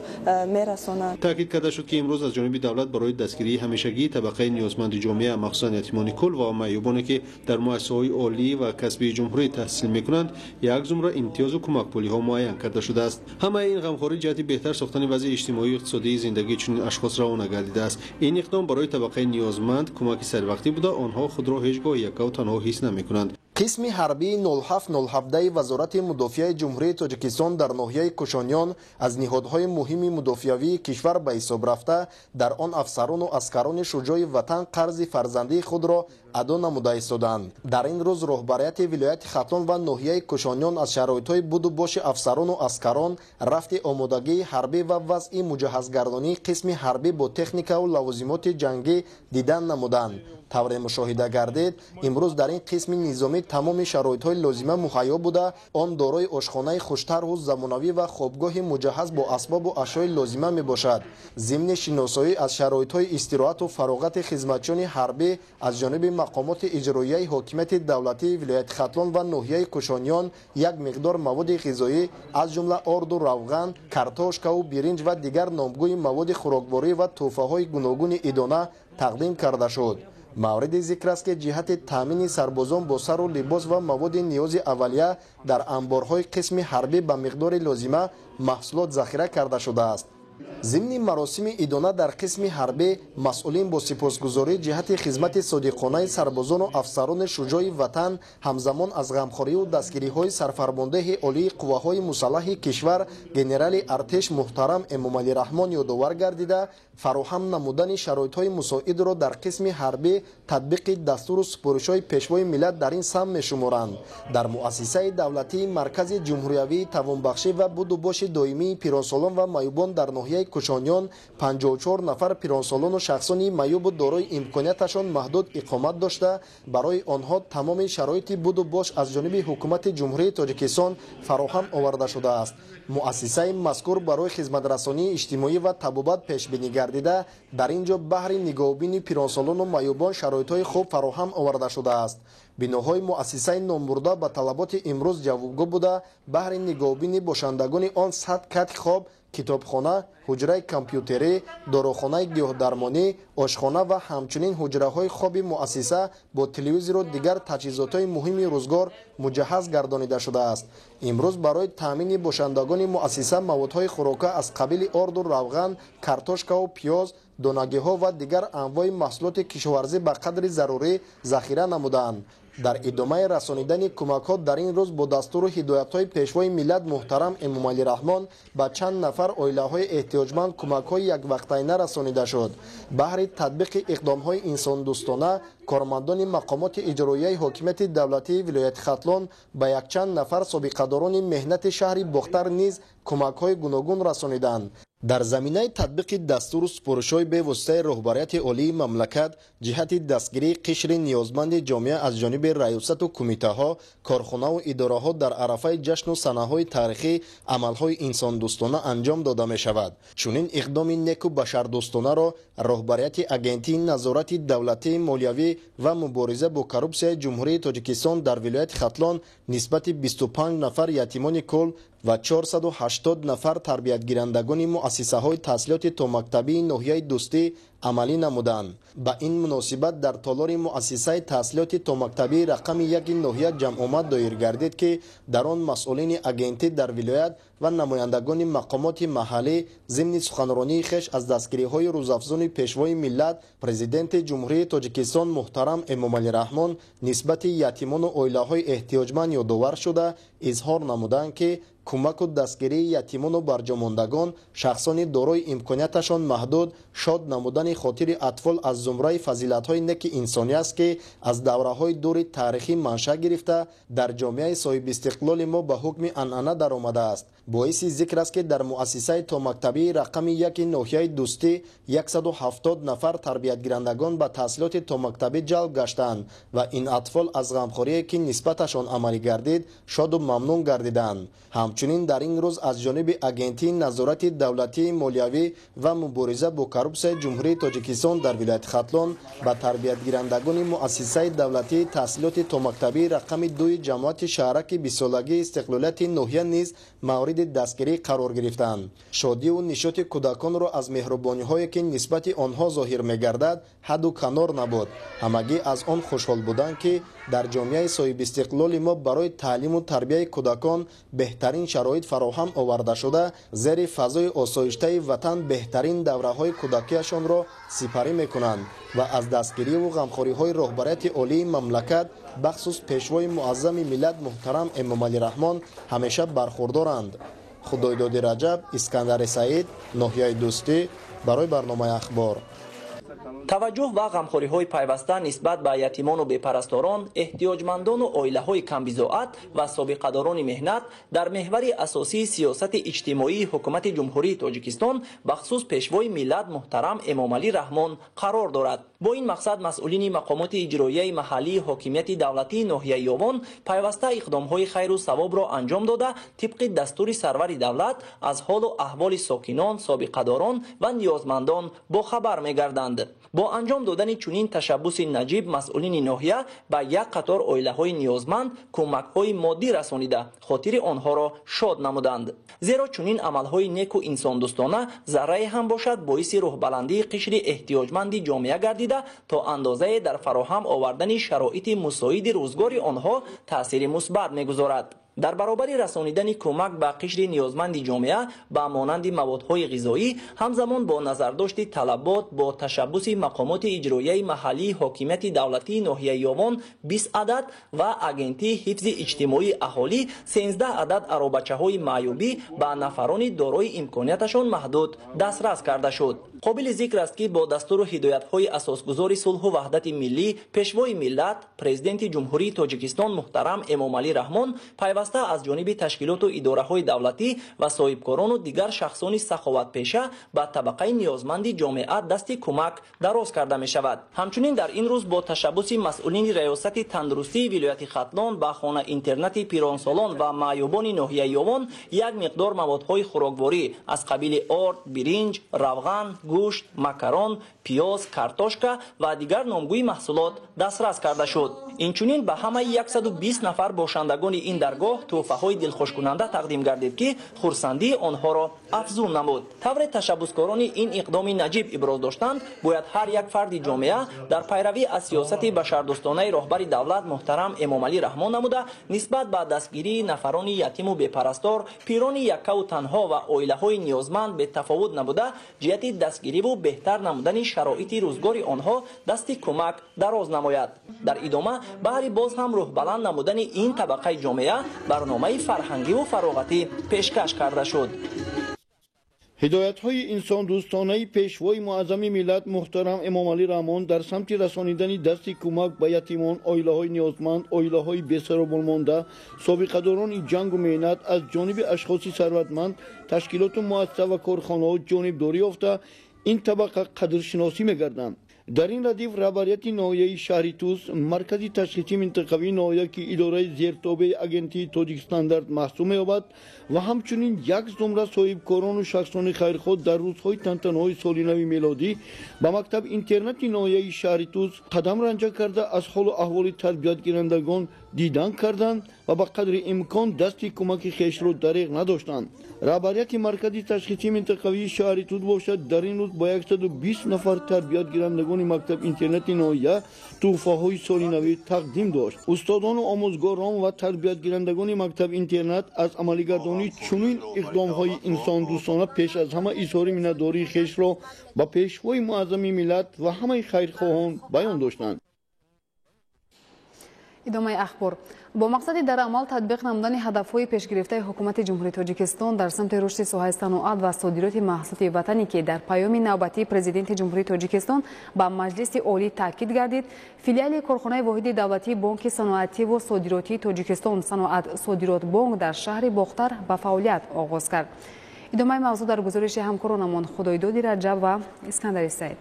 мерасонанд. Таъкид карда шуд, ки имрӯз аз ҷониби давлат барои дастгирии ҳамешагии табақаи ниёзманди ҷомеа, махсусан ятимони кул ва маъюбоне, ки дар муассисаҳои олӣ ва касбии ҷумҳурӣ таҳсил мекунанд, як зумра имтиёзу кӯмакпулиҳо муайян карда шудааст. Ҳамаи ин ғамхорӣ ҷиҳати беҳтар сохтани вазъи иҷтимоию иқтисодии зиндагии чунин ашхос равона гардидааст. Ин иқдом барои табақаи ниёзманд кӯмаки саривақтӣ буда, онҳо худро ҳеҷ гоҳ якаву танҳо ҳис намекунанд. Қисми ҳарбии 0707 Вазорати мудофиаи Ҷумҳурии Тоҷикистон дар ноҳияи Кушониён аз ниҳодҳои муҳими мудофиавии кишвар ба ҳисоб рафта, дар он афсарону аскарони шуҷои ватан қарзи фарзандии худро адо намуда истоданд. Дар ин рӯз роҳбарияти вилояти Хатлон ва ноҳияи Кушониён аз шароитҳои буду боши афсарону аскарон, рафти омодагии ҳарбӣ ва вазъи муҷаҳҳазгардонии қисми ҳарбӣ бо техникаву лавозимоти ҷангӣ дидан намуданд. Тавре мушоҳида гардид, имрӯз дар ин қисми низомӣ тамоми шароитҳои лозима муҳайё буда, он дорои ошхонаи хуштарҳу замонавӣ ва хобгоҳи муҷаҳҳаз бо асбобу ашёи лозима мебошад. Зимни шиносоӣ аз шароитҳои истироҳату фароғати хизматчиёни ҳарбӣ аз ҷониби мақомоти иҷроияи ҳокимияти давлатии вилояти Хатлон ва ноҳияи Кушониён як миқдор маводи ғизоӣ аз ҷумла орду равған, картошкаву биринҷ ва дигар номгӯи маводи хӯрокворӣ ва тӯҳфаҳои гуногуни идона тақдим карда шуд. Мавриди зикр аст, ки ҷиҳати таъмини сарбозон бо сару либос ва маводи ниёзи аввалия дар анборҳои қисми ҳарбӣ ба миқдори лозима маҳсулот захира карда шудааст. Зимни маросими идона дар қисми ҳарбӣ масъулин бо сипосгузорӣ ҷиҳати хизмати содиқонаи сарбозону афсарони шуҷои ватан, ҳамзамон аз ғамхориву дастгириҳои сарфармондеҳи олии қувваҳои мусаллаҳи кишвар генерали артеш муҳтарам Эмомалӣ Раҳмон ёдовар гардида, фароҳам намудани шароитҳои мусоидро дар қисми ҳарбӣ татбиқи дастуру супоришҳои пешвои миллат дар ин самт мешуморанд. Дар муассисаи давлатии Маркази ҷумҳуриявии тавонбахшӣ ва будубоши доимии пиронсолон ва маъюбон дар ноҳияи Кушониён 54 нафар пиронсолону шахсони маъюбу дорои имконияташон маҳдуд иқомат дошта, барои онҳо тамоми шароити будубош аз ҷониби ҳукумати Ҷумҳурии Тоҷикистон фароҳам оварда шудааст. Муассисаи мазкур барои хизматрасонии иҷтимоӣ ва табобат пешбинӣ гардида, дар ин ҷо баҳри нигоҳубини пиронсолону маъюбон шароитҳои хуб фароҳам оварда шудааст. Биноҳои муассисаи номбурда ба талаботи имрӯз ҷавобгӯ буда, баҳри нигоҳубини бошандагони он 100 кати хоб, китобхона, ҳуҷраи компютерӣ, дорухонаи гиёҳдармонӣ, ошхона ва ҳамчунин ҳуҷраҳои хоби муассиса бо телевизору дигар таҷҳизотҳои муҳими рӯзгор муҷаҳҳаз гардонида шудааст. Имрӯз барои таъмини бошандагони муассиса маводҳои хӯрока аз қабили орду равған, картошкаву пиёз, донагиҳо ва дигар анвои маҳсулоти кишоварзӣ ба қадри зарурӣ захира намудаанд. Дар идомаи расонидани кӯмакҳо дар ин рӯз бо дастуру ҳидоятҳои пешвои миллат муҳтарам Эмомалӣ Раҳмон ба чанд нафар оилаҳои эҳтиёҷманд кӯмакҳои яквақтайна расонида шуд. Баҳри татбиқи иқдомҳои инсондӯстона кормандони мақомоти иҷроияи ҳокимияти давлатии вилояти Хатлон ба якчанд нафар собиқадорони меҳнати шаҳри Бохтар низ кӯмакҳои гуногун расониданд. Дар заминаи татбиқи дастуру супоришҳои бевоситаи роҳбарияти олии мамлакат ҷиҳати дастгирии қишри ниёзманди ҷомеа аз ҷониби раёсату кумитаҳо, корхонаву идораҳо дар арафаи ҷашну санаҳои таърихӣ амалҳои инсондӯстона анҷом дода мешавад. Чунин иқдоми неку башардӯстонаро роҳбарияти Агентии назорати давлатии молиявӣ ва мубориза бо коррупсияи Ҷумҳурии Тоҷикистон дар вилояти Хатлон нисбати 25 нафар ятимони кул ва 480 нафар тарбиятгирандагони муассисаҳои таҳсилоти томактабии ноҳияи Дӯстӣ амалӣ намуданд. Ба ин муносибат дар толори муассисаи таҳсилоти томактабии рақами 1 ноҳия ҷамъомад доир гардид, ки дар он масъулини агентӣ дар вилоят ва намояндагони мақомоти маҳаллӣ зимни суханронии хеш аз дастгириҳои рӯзафзуни пешвои миллат Президенти Ҷумҳурии Тоҷикистон муҳтарам Эмомалӣ Раҳмон нисбати ятимону оилаҳои эҳтиёҷманд ёдовар шуда, изҳор намуданд, ки кӯмаку дастгирии ятимону барҷомондагон, шахсони дорои имконияташон маҳдуд, шод намудани хотири атфол аз зумраи фазилатҳои неки инсонӣ аст, ки аз давраҳои дури таърихӣ маншаъ гирифта дар ҷомеаи соҳибистиқлоли мо ба ҳукми анъана даромадааст. Боиси зикр аст, ки дар муассисаи томактабии рақами 1 ноҳияи Дӯстӣ 170 нафар тарбиятгирандагон ба таҳсилоти томактабӣ ҷалб гаштанд ва ин атфол аз ғамхорие, ки нисбаташон амалӣ гардид, шоду мамнун гардиданд. Ҳамчунин дар ин рӯз аз ҷониби Агентии назорати давлатии молиявӣ ва мубориза бо коррупсияи Ҷумҳурии Тоҷикистон дар вилояти Хатлон ба тарбиятгирандагони муассисаи давлатии таҳсилоти томактабии рақами 2 ҷамоати шаҳраки 20-солагии истиқлолияти ноҳия низ мавриди дастгирӣ қарор гирифтанд. Шодиву нишоти кӯдаконро аз меҳрубониҳое, ки нисбати онҳо зоҳир мегардад, ҳадду канор набуд. Ҳамагӣ аз он хушҳол буданд, ки дар ҷомеаи соҳибистиқлоли мо барои таълиму тарбияи кӯдакон беҳтарин шароит фароҳам оварда шуда, зери фазои осоиштаи ватан беҳтарин давраҳои кӯдакиашонро сипарӣ мекунанд ва аз дастгириву ғамхориҳои роҳбарияти олии мамлакат, бахсус пешвои муаззами миллат муҳтарам Эмомалӣ Раҳмон ҳамеша бархурдоранд. Худойдоди Раҷаб, Искандари Саид, ноҳияи Дӯстӣ, барои барномаи Ахбор. Таваҷҷӯҳ ва ғамхориҳои пайваста нисбат ба ятимону бепарасторон, эҳтиёҷмандону оилаҳои камбизоат ва собиқадорони меҳнат дар меҳвари асосии сиёсати иҷтимоии ҳукумати Ҷумҳурии Тоҷикистон, бахсус пешвои миллат муҳтарам Эмомалӣ Раҳмон қарор дорад. Бо ин мақсад масъулини мақомоти иҷроияи маҳаллии ҳокимияти давлатии ноҳияи Ёвон пайваста иқдомҳои хайру савобро анҷом дода, тибқи дастури сарвари давлат аз ҳолу аҳволи сокинон, собиқадорон ва ниёзмандон бохабар мегарданд. Бо анҷом додани чунин ташаббуси наҷиб масъулини ноҳия ба як қатор оилаҳои ниёзманд кӯмакҳои моддӣ расонида, хотири онҳоро шод намуданд. Зеро чунин амалҳои неку инсондӯстона заррае ҳам бошад боиси рӯҳбаландии қишри эҳтиёҷманди ҷомеа гардида, то андозае дар фароҳам овардани шароити мусоиди рӯзгори онҳо таъсири мусбат мегузорад. Дар баробари расонидани кӯмак ба қишри ниёзманди ҷомеа ба монанди маводҳои ғизоӣ, ҳамзамон бо назардошти талабот бо ташаббуси мақомоти иҷроияи маҳаллии ҳокимияти давлатии ноҳияи Ёвон 20 адад ва Агентии ҳифзи иҷтимоии аҳолӣ 13 адад аробачаҳои маъюбӣ ба нафарони дорои имконияташон маҳдуд дастрас карда шуд. Қобили зикр аст, ки бо дастуру ҳидоятҳои асосгузори сулҳу ваҳдати миллӣ, Пешвои миллат, Президенти Ҷумҳурии Тоҷикистон муҳтарам Эмомалӣ Раҳмон пайваста аз ҷониби ташкилоту идораҳои давлатӣ ва соҳибкорону дигар шахсони саховатпеша ба табақаи ниёзманди ҷомеа дасти кӯмак дароз карда мешавад. Ҳамчунин дар ин рӯз бо ташаббуси масъулини Раёсати тандурустии вилояти Хатлон ба хона-интернати пиронсолон ва маъюбони ноҳияи Ёвон як миқдор маводҳои хӯрокворӣ аз қабили орд, биринҷ, равған, гӯшт, макарон, пиёз, картошка ва дигар номгӯи маҳсулот дастрас карда шуд. Инчунин ба ҳамаи 120 нафар бошандагони ин даргоҳ тӯҳфаҳои дилхушкунанда тақдим гардид, ки хурсандии онҳоро афзун намуд. Тавре ташаббускорони ин иқдоми наҷиб иброз доштанд, бояд ҳар як фарди ҷомеа дар пайравӣ аз сиёсати башардӯстонаи роҳбари давлат муҳтарам Эмомалӣ Раҳмон намуда, нисбат ба дастгирии нафарони ятиму бепарастор, пирони яккаву танҳо ва оилаҳои ниёзманд бетафовут набуда, ҷиҳати дастгириву беҳтар намудани шароити рӯзгори онҳо дасти кӯмак дароз намояд. Дар идома баҳри боз ҳам рӯҳбаланд намудани ин табақаи ҷомеа барномаи фарҳангиву фароғатӣ пешкаш карда шуд. Ҳидоятҳои инсондӯстонаи Пешвои муаззами миллат муҳтарам Эмомалӣ Раҳмон дар самти расонидани дасти кӯмак ба ятимон, оилаҳои ниёзманд, оилаҳои бесароболмонда, собиқадорони ҷангу меҳнат аз ҷониби ашхоси сарватманд, ташкилоту муассиса ва корхонаҳо ҷонибдорӣ ёфта, ин табақа қадршиносӣ мегарданд. Дар ин радиф раҳбарияти ноҳияи шаҳри Тус, маркази ташхисии минтақавии ноҳия, ки идораи зертобеи Агентии Тоҷикстандарт маҳсуб меёбад, ва ҳамчунин як зумра соҳибкорону шахсони хайрхоҳ дар рӯзҳои тантанаҳои соли нави мелодӣ ба мактаб-интернати ноҳияи шаҳри Тус қадам ранҷа карда, аз ҳолу аҳволи тарбиятгирандагон дидан карданд ва ба қадри имкон дасти кӯмаки хешро дареғ надоштанд. Раҳбарияти маркази ташхисии минтақавии шаҳри Тус бошад, дар ин рӯз ба 120 нафар тарбиятгирандагони мактаб-интернати ноҳия тӯҳфаҳои соли навӣ тақдим дошт. Устодону омӯзгорон ва тарбиятгирандагони мактаб-интернат аз амалигардонии чунин иқдомҳои инсондӯстона пеш аз ҳама изҳори миннатдории хешро ба Пешвои муаззами миллат ва ҳамаи хайрхоҳон баён доштанд. Идомаи ахбор. Бо мақсади дар амал татбиқ намудани ҳадафҳои пешгирифтаи ҳукумати Ҷумҳурии Тоҷикистон дар самти рушди соҳаи саноат ва содироти маҳсулоти ватанӣ, ки дар паёми навбатии Президенти Ҷумҳурии Тоҷикистон ба Маҷлиси Олӣ таъкид гардид, филиали корхонаи воҳиди давлатии Бонки саноативу содиротии Тоҷикистон Саноат Содиротбонк дар шаҳри Бохтар ба фаъолият оғоз кард. Идомаи мавзӯъ дар гузориши ҳамкоронамон Худойдоди Раҷаб ва Искандари Саид.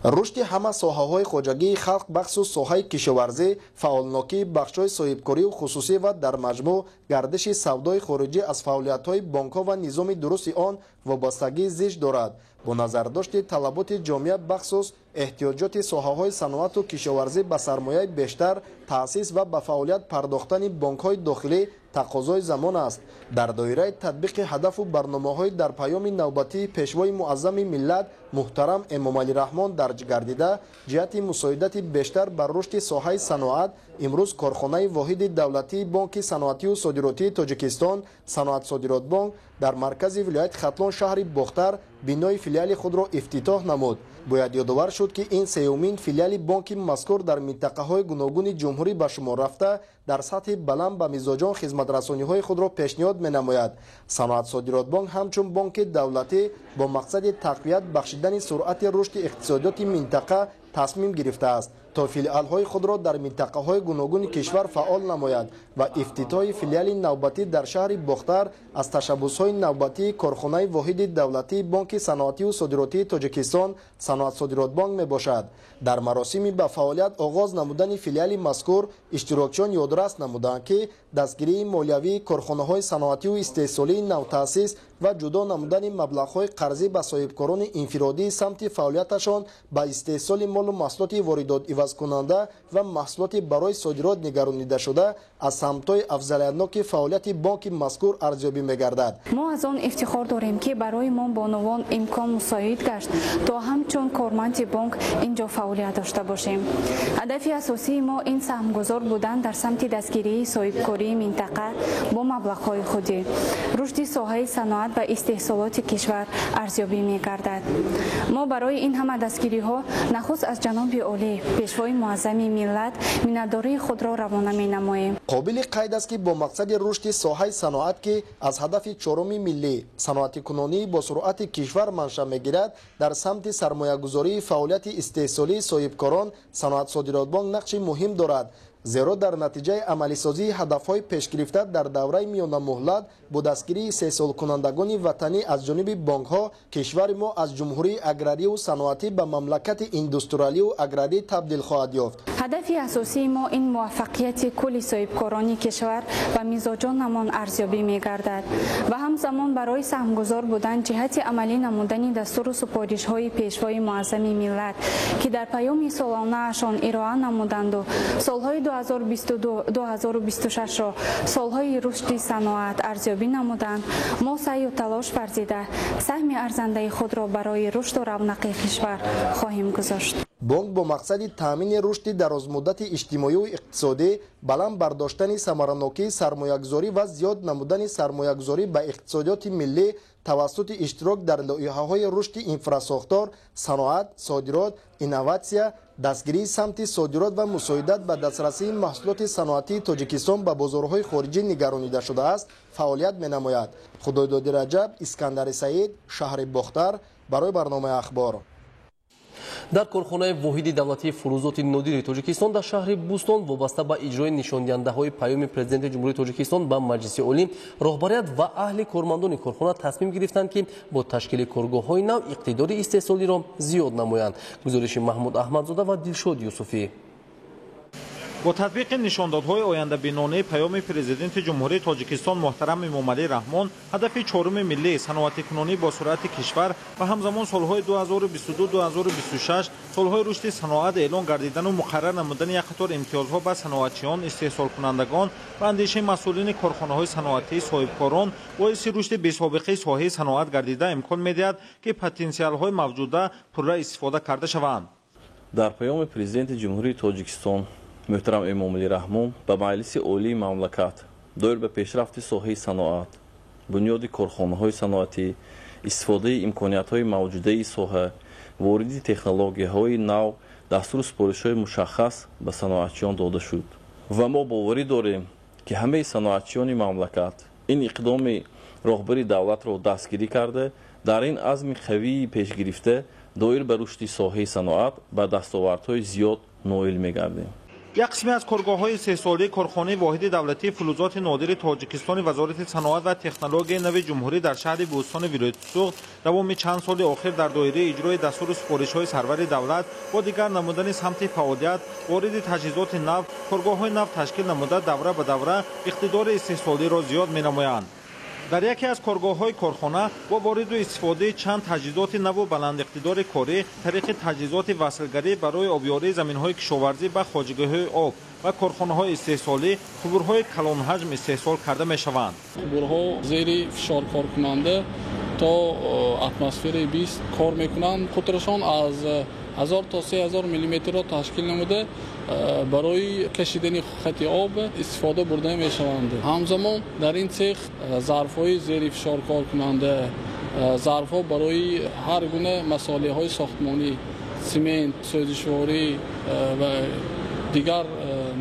Рушди ҳама соҳаҳои хоҷагии халқ, бахусус соҳаи кишоварзӣ, фаъолнокии бахшҳои соҳибкорию хусусӣ ва дар маҷмӯъ гардиши савдои хориҷӣ аз фаъолиятҳои бонкҳо ва низоми дурусти он вобастагии зич дорад. Бо назардошти талаботи ҷомеа, бахусус эҳтиёҷоти соҳаҳои саноату кишоварзӣ ба сармояи бештар, таъсис ва ба фаъолият пардохтани бонкҳои дохилӣ тақозои замон аст. Дар доираи татбиқи ҳадафу барномаҳои дар паёми навбатии Пешвои муаззами миллат муҳтарам Эмомалӣ Раҳмон дарҷ гардида, ҷиҳати мусоидати бештар бар рушди соҳаи саноат, имрӯз корхонаи воҳиди давлатии Бонки саноатию содиротии Тоҷикистон Саноат Содиротбонк дар маркази вилояти Хатлон шаҳри Бохтар бинои филиали худро ифтитоҳ намуд. Бояд ёдовар шуд, ки ин сеюмин филиали бонки мазкур дар минтақаҳои гуногуни ҷумҳурӣ ба шумор рафта, дар сатҳи баланд ба мизоҷон хизматрасониҳои худро пешниҳод менамояд. Саноат Содиротбонк ҳамчун бонки давлатӣ бо мақсади тақвият бахшидани суръати рушди иқтисодиёти минтақа тасмим гирифтааст, то филиалҳои худро дар минтақаҳои гуногуни кишвар фаъол намояд Ва ифтитоҳи филиали навбатӣ дар шаҳри Бохтар аз ташаббусҳои навбатии корхонаи воҳиди давлатии Бонки саноатию содиротии Тоҷикистон Саноатсодиротбонк мебошад. Дар маросими ба фаъолият оғоз намудани филиали мазкур иштирокчиён ёдрас намуданд, ки дастгирии молиявии корхонаҳои саноатию истеҳсолии навтаъсис ва ҷудо намудани маблағҳои қарзӣ ба соҳибкорони инфиродии самти фаъолияташон ба истеҳсоли молу маҳсулоти воридотивазкунанда ва маҳсулоти барои содирот нигаронидашуда аз самтҳои афзалиятноки фаъолияти бонки мазкур арзёбӣ мегардад. Мо аз он ифтихор дорем, ки барои мо бонувон имкон мусоид гашт, то ҳамчун корманди бонк ин ҷо фаъолият дошта бошем. Ҳадафи асосии мо ин саҳмгузор будан дар самти дастгирии соҳибкории минтақа бо маблағҳои худӣ, рушди соҳаи саноат ва истеҳсолоти кишвар арзёбӣ мегардад. Мо барои ин ҳама дастгириҳо нахуст аз ҷаноби олӣ, пешвои муаззами миллат, миннатдории худро равона менамоем. Қобили қайд аст, ки бо мақсади рушди соҳаи саноат, ки аз ҳадафи чоруми миллӣ саноатикунонии бо суръати кишвар манша мегирад, дар самти сармоягузории фаъолияти истеҳсолии соҳибкорон Саноатсодиротбонк нақши муҳим дорад, зеро дар натиҷаи амалисозии ҳадафҳои пешгирифта дар давраи миёнамуҳлат бо дастгирии истеҳсолкунандагони ватанӣ аз ҷониби бонкҳо кишвари мо аз ҷумҳурии аграрию саноатӣ ба мамлакати индустриалию аграрӣ табдил хоҳад ёфт. Ҳадафи асосии мо ин муваффақияти кулли соҳибкорони кишвар ва мизоҷонамон арзёбӣ мегардад ва ҳамзамон барои саҳмгузор будан ҷиҳати амалӣ намудани дастуру супоришҳои пешвои муаззами миллат, ки дар паёми солонаашон ироа намуданду солҳои 2022-2026-ро солҳои рушди саноат арзёбӣ намуданд, мо саъю талош варзида саҳми арзандаи худро барои рушду равнақи кишвар хоҳем гузошт. Бонк бо мақсади таъмини рушди дарозмуддати иҷтимоию иқтисодӣ, баланд бардоштани самаранокии сармоягузорӣ ва зиёд намудани сармоягузорӣ ба иқтисодиёти миллӣ тавассути иштирок дар лоиҳаҳои рушди инфрасохтор, саноат, содирот, инноватсия, дастгирии самти содирот ва мусоидат ба дастрасии маҳсулоти саноатии Тоҷикистон ба бозорҳои хориҷӣ нигаронида шудааст, фаъолият менамояд. Худойдоди Раҷаб, Искандари Саид, шаҳри Бохтар, барои барномаи Ахбор. Дар корхонаи воҳиди давлатии фурӯзоти нодири Тоҷикистон дар шаҳри Бӯстон вобаста ба иҷрои нишондиҳандаҳои паёми Президенти Ҷумҳурии Тоҷикистон ба Маҷлиси Олӣ роҳбарият ва аҳли кормандони корхона тасмим гирифтанд, ки бо ташкили коргоҳҳои нав иқтидори истеҳсолиро зиёд намоянд. Гузориши Маҳмуд Аҳмадзода ва Дилшод Юсуфӣ. Бо татбиқи нишондодҳои ояндабинонаи паёми Президенти Ҷумҳурии Тоҷикистон муҳтарам Эмомалӣ Раҳмон, ҳадафи чоруми миллӣ саноатикунонӣ бо суръати кишвар ва ҳамзамон солҳои 2022-2026 солҳои рушди саноат эълон гардидану муқаррар намудани як қатор имтиёзҳо ба саноатчиён, истеҳсолкунандагон ва андешаи масъулини корхонаҳои саноатӣ, соҳибкорон боиси рушди бесобиқаи соҳаи саноат гардида имкон медиҳад, ки потенсиалҳои мавҷуда пурра истифода карда шаванд. Дар паёми Президенти Ҷумҳурии Тоҷикистон муҳтарам Эмомалӣ Раҳмон ба Маҷлиси Олии мамлакат доир ба пешрафти соҳаи саноат, бунёди корхонаҳои саноатӣ, истифодаи имкониятҳои мавҷудаи соҳа, вориди технологияҳои нав, дастуру супоришҳои мушаххас ба саноатчиён дода шуд. Ва мо боварӣ дорем, ки ҳамаи саноатчиёни мамлакат ин иқдоми роҳбари давлатро дастгирӣ карда, дар ин азми қавии пешгирифта доир ба рушди соҳаи саноат ба дастовардҳои зиёд ноил мегардем. Як қисме аз коргоҳҳои истеҳсолии корхонаи воҳиди давлатии фулузоти нодири Тоҷикистони Вазорати саноат ва технологияи нави ҷумҳурӣ дар шаҳри Бӯстони вилояти Суғд давоми чанд соли охир дар доираи иҷрои дастуру супоришҳои сарвари давлат бо дигар намудани самти фаъолият, вориди таҷҳизоти нав, коргоҳҳои нав ташкил намуда давра ба давра иқтидори истеҳсолиро зиёд менамоянд. Дар яке аз коргоҳҳои корхона бо вориду истифодаи чанд таҷҳизоти наву баландиқтидори корӣ тариқи таҷҳизоти васлгарӣ барои обёрии заминҳои кишоварзӣ ба хоҷагиҳои об ва корхонаҳои истеҳсолӣ қубурҳои калонҳаҷм истеҳсол карда мешаванд. Қубурҳо зери фишор коркунанда то атмосфераи 20 кор мекунанд. Қутрашон аз 1000 то 3000 миллиметрро ташкил намуда барои кашидани хати об истифода бурда мешаванд. Ҳамзамон дар ин цех зарфҳои зери фишор коркунанда, зарфҳо барои ҳар гуна масолеҳҳои сохтмонӣ, семент, сӯзишворӣ ва дигар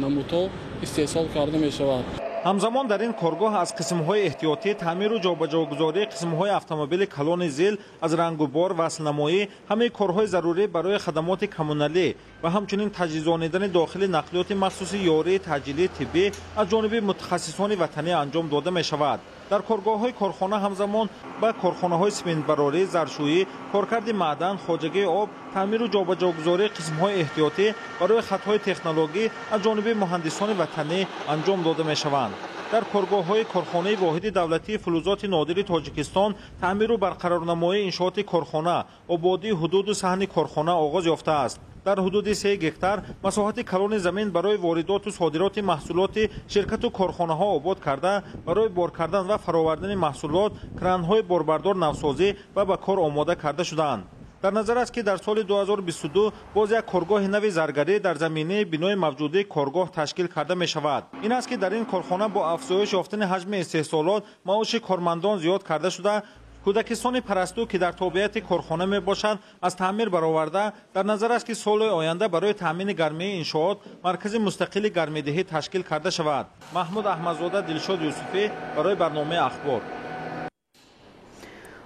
намудҳо истеҳсол карда мешавад. Ҳамзамон дар ин коргоҳ аз қисмҳои эҳтиётӣ, таъмиру ҷобаҷогузории қисмҳои автомобили калони зил, аз рангубор, васлнамоӣ, ҳамаи корҳои зарурӣ барои хадамоти коммуналӣ ва ҳамчунин таҷҳизонидани дохили нақлиёти махсуси ёрии таъҷилии тиббӣ аз ҷониби мутахассисони ватанӣ анҷом дода мешавад. Дар коргоҳҳои корхона ҳамзамон ба корхонаҳои симентбарорӣ, заршӯӣ, коркарди маъдан, хоҷагии об, таъмиру ҷобаҷогузории қисмҳои эҳтиётӣ барои хатҳои технологӣ аз ҷониби муҳандисони ватанӣ анҷом дода мешаванд. Дар коргоҳҳои корхонаи воҳиди давлатии фулузоти нодири Тоҷикистон таъмиру барқарорнамоии иншооти корхона, ободии ҳудуду саҳни корхона оғоз ёфтааст. Дар ҳудуди 3 гектар масоҳати калони замин барои воридоту содироти маҳсулоти ширкату корхонаҳо обод карда, барои бор кардан ва фаровардани маҳсулот кранҳои борбардор навсозӣ ва ба кор омода карда шудаанд. Дар назар аст, ки дар соли 2022 боз як коргоҳи нави заргарӣ дар заминаи бинои мавҷудии коргоҳ ташкил карда мешавад. Ин аст, ки дар ин корхона бо афзоиш ёфтани ҳаҷми истеҳсолот маоши кормандон зиёд карда шуда, кӯдакистони парасту, ки дар тобеияти корхона мебошад, аз таъмир бароварда, дар назар аст, ки соли оянда барои таъмини гармии иншоот маркази мустақили гармидиҳӣ ташкил карда шавад. Маҳмуд Аҳмадзода, Дилшод Юсуфӣ барои барномаи Ахбор.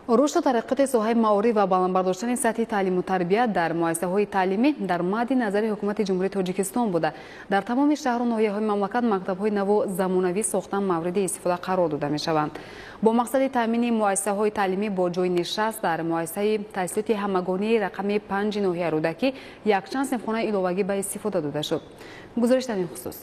Рушду тараққиёти соҳаи маориф ва баланд бардоштани сатҳи таълиму тарбия дар муассисаҳои таълимӣ дар мадди назари ҳукумати Ҷумҳурии Тоҷикистон буда. Дар тамоми шаҳру ноҳияҳои мамлакат мактабҳои наву замонавӣ сохта мавриди истифода қарор дода мешаванд. Бо мақсади таъмини муассисаҳои таълимӣ бо ҷойи нишаст дар муассисаи таҳсилоти ҳамагонии рақами 5 ноҳияи Рӯдакӣ якчанд синфхонаи иловагӣ ба истифода дода шуд. Гузориш дар ин хусус.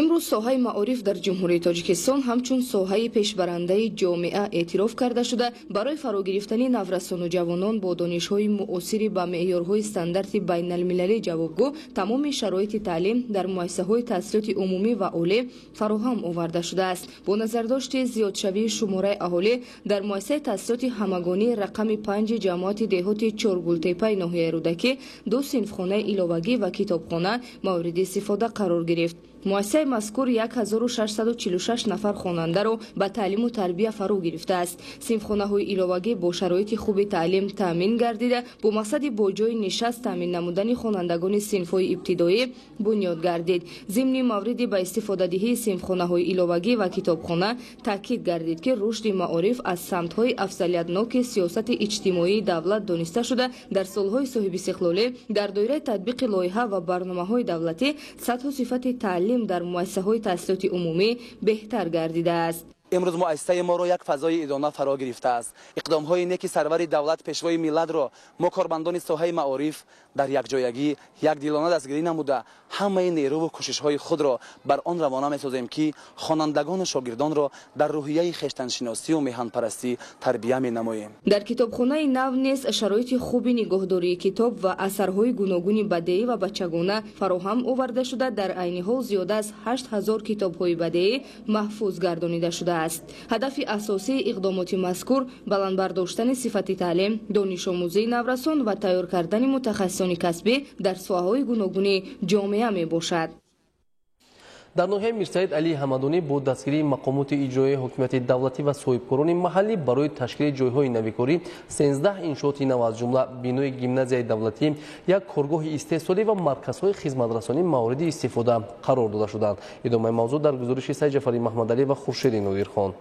Имрӯз соҳаи маориф дар Ҷумҳурии Тоҷикистон ҳамчун соҳаи пешбарандаи ҷомеа эътироф карда шуда, барои фарогирифтани наврасону ҷавонон бо донишҳои муосири ба меъёрҳои стандарти байналмилалӣ ҷавобгӯ тамоми шароити таълим дар муассисаҳои таҳсилоти умумӣ ва олӣ фароҳам оварда шудааст. Бо назардошти зиёдшавии шумораи аҳолӣ дар муассисаи таҳсилоти ҳамагонӣ рақами 5 ҷамоати деҳоти Чоргултепаи ноҳияи Рӯдакӣ 2 синфхонаи иловагӣ ва китобхона мавриди истифода қарор гирифт. Муассисаи мазкур 1646 нафар хонандаро ба таълиму тарбия фаро гирифтааст. Синфхонаҳои иловагӣ бо шароити хуби таълим таъмин гардида, бо мақсади бо ҷойи нишаст таъмин намудани хонандагони синфҳои ибтидоӣ бунёд гардид. Зимни мавриди ба истифодадиҳии синфхонаҳои иловагӣ ва китобхона таъкид гардид, ки рушди маориф аз самтҳои афзалиятноки сиёсати иҷтимоии давлат дониста шуда, дар солҳои соҳибистиқлолӣ дар доираи татбиқи лоиҳа ва барномаҳои давлатӣ сатҳу сифати таълим дар муассисаҳои таҳсилоти умумӣ беҳтар гардидааст. Имрӯз муассисаи моро як фазои идона фаро гирифтааст. Иқдомҳои неки сарвари давлат, пешвои миллатро мо кормандони соҳаи маориф дар якҷоягӣ якдилона дастгирӣ намуда, ҳамаи нерӯву кӯшишҳои худро бар он равона месозем, ки хонандагону шогирдонро дар рӯҳияи хештаншиносию меҳанпарастӣ тарбия менамоем. Дар китобхонаи нав низ шароити хуби нигоҳдории китоб ва асарҳои гуногуни бадеӣ ва бачагона фароҳам оварда шуда, дар айни ҳол зиёда аз 8000 китобҳои бадеӣ маҳфуз гардонида шудааст. Ҳадафи асосии иқдомоти мазкур баланд бардоштани сифати таълим, донишомӯзии наврасон ва тайёр кардани мутахассисони касбӣ дар соҳаҳои гуногуни ҷомеа мебошад. Дар ноҳияи Мирсаид Алии Ҳамадонӣ бо дастгирии мақомоти иҷроияи ҳокимияти давлатӣ ва соҳибкорони маҳаллӣ барои ташкили ҷойҳои навикорӣ 13 иншооти нав, аз ҷумла бинои гимназияи давлатӣ, як коргоҳи истеҳсолӣ ва марказҳои хизматрасонӣ мавриди истифода қарор дода шуданд. Идомаи мавзӯъ дар гузориши Сайдҷафари Маҳмадалӣ ва Хуршеди Нодирхон.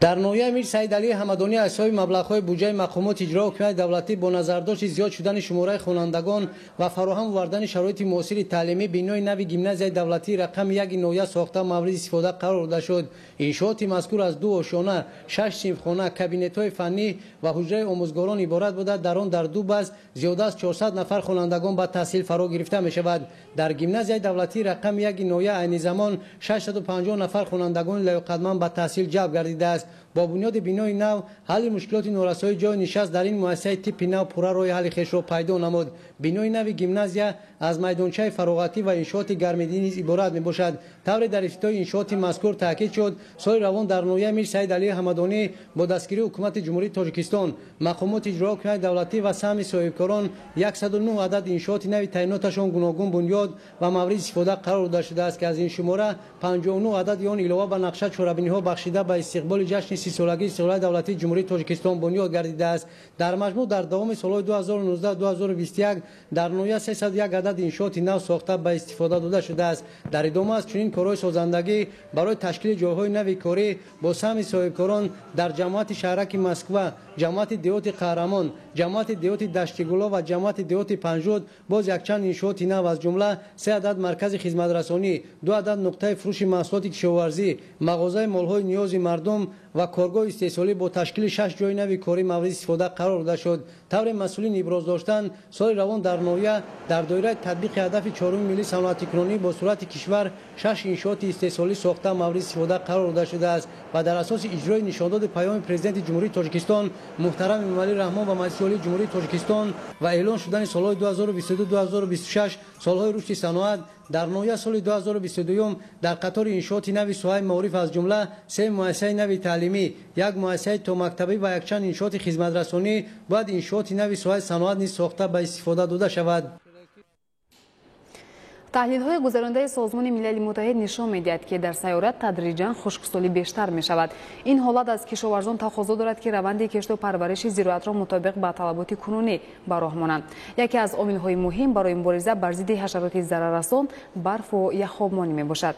Дар ноҳияи Мирсаид Алии Ҳамадонӣ аз ҳисоби маблағҳои буҷаи мақомоти иҷрои ҳокимияти давлатӣ бо назардошти зиёд шудани шумораи хонандагон ва фароҳам овардани шароити муосири таълимӣ бинои нави гимназияи давлатии рақами 1 ноҳия сохта мавриди истифода қарор дода шуд. Иншооти мазкур аз 2 ошёна, 6 синфхона, кабинетҳои фаннӣ ва ҳуҷраи омӯзгорон иборат буда, дар он дар 2 баз зиёда аз 400 нафар хонандагон ба таҳсил фаро гирифта мешавад. Дар гимназияи давлатии рақами 1 ноҳия айни замон 650 нафар хонандагони лаёқатманд ба таҳсил ҷалб гардидааст. Бо бунёди бинои нав ҳалли мушкилоти норасоии ҷойи нишаст дар ин муассисаи типи нав пурра роҳи ҳалли хешро пайдо намуд. Бинои нави гимназия аз майдончаи фароғатӣ ва иншооти гармидиҳӣ низ иборат мебошад. Тавре дар ифтитоҳи иншооти мазкур таъкид шуд, соли равон дар ноҳияи Мирсаид Алии Ҳамадонӣ бо дастгирии ҳукумати Ҷумҳурии Тоҷикистон, мақомоти иҷрои ҳокимияти давлатӣ ва саҳми соҳибкорон 109 адад иншооти нави таъиноташон гуногун бунёд ва мавриди истифода қарор дода шудааст, ки аз ин шумора 59 адади он илова ба нақша чорабиниҳо бахшида ба истиқболи ҷашни ҷашни 30-солагии истиқлолияти давлатии Ҷумҳурии Тоҷикистон бунёд гардидааст. Дар маҷмӯъ дар давоми солҳои 2019-2021 дар ноҳия 301 адад иншооти нав сохта ба истифода дода шудааст. Дар идома аз чунин корҳои созандагӣ барои ташкили ҷойҳои нави корӣ бо саҳми соҳибкорон дар ҷамоати шаҳраки Москва, ҷамоати деҳоти Қаҳрамон, ҷамоати деҳоти Даштигуло ва ҷамоати деҳоти Панҷруд боз якчанд иншооти нав, аз ҷумла 3 адад маркази хизматрасонӣ, 2 адад нуқтаи фурӯши маҳсулоти кишоварзӣ, мағозаи молҳои ниёзи мардум ва коргоҳи истеҳсолӣ бо ташкили 6 ҷои нави корӣ мавриди истифода қарор дода шуд. Тавре масъулин иброз доштанд, соли равон дар ноҳия дар доираи татбиқи ҳадафи чоруми миллии саноатикунонӣ бо суръати кишвар 6 иншооти истеҳсолӣ сохта мавриди истифода қарор дода шудааст ва дар асоси иҷрои нишондоди паёми Президенти Ҷумҳурии Тоҷикистон муҳтарам Эмомалӣ Раҳмон ва Маҷлиси Олии Ҷумҳурии Тоҷикистон ва эълон шудани солҳои 2022-2026 солҳои рушди саноат дар ноҳия соли 2022 дар қатори иншооти нави соҳаи маориф, аз ҷумла 3 муассисаи нави таълимӣ, 1 муассисаи томактабӣ ва якчанд иншооти хизматрасонӣ бояд иншооти нави соҳаи саноат низ сохта ба истифода дода шавад. Таҳлилҳои гузарондаи Созмони Милали Муттаҳид нишон медиҳад, ки дар сайёра тадриҷан хушксолӣ бештар мешавад. Ин ҳолат аз кишоварзон тақозо дорад, ки раванди кишту парвариши зироатро мутобиқ ба талаботи кунунӣ ба роҳ монанд. Яке аз омилҳои муҳим барои мубориза бар зидди ҳашароти зараррасон барфу яхобмонӣ мебошад.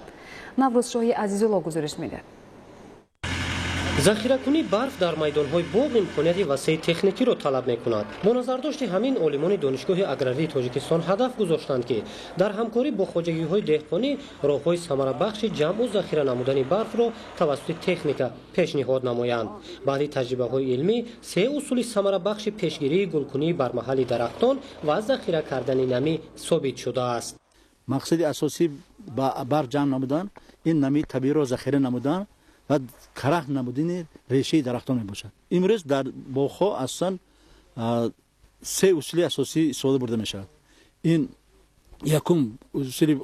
Наврӯзшоҳи Азизулло гузориш медиҳад. Захиракунии барф дар майдонҳои боғ имконияти васеи техникиро талаб мекунад. Бо назардошти ҳамин олимони Донишгоҳи аграрии Тоҷикистон ҳадаф гузоштанд, ки дар ҳамкорӣ бо хоҷагиҳои деҳқонӣ роҳҳои самарабахши ҷамъу захира намудани барфро тавассути техника пешниҳод намоянд. Баъди таҷрибаҳои илмӣ 3 усули самарабахши пешгирии гулкунии бармаҳали дарахтон ва захира кардани намӣ собит шудааст. Мақсади асосӣ ба барф ҷамъ намудан ин намии табииро захира намудан ва карах намудани решаи дарахтон мебошад. Имрӯз дар боғҳо асосан 3 усули асосӣ истифода бурда мешавад. Ин якум усули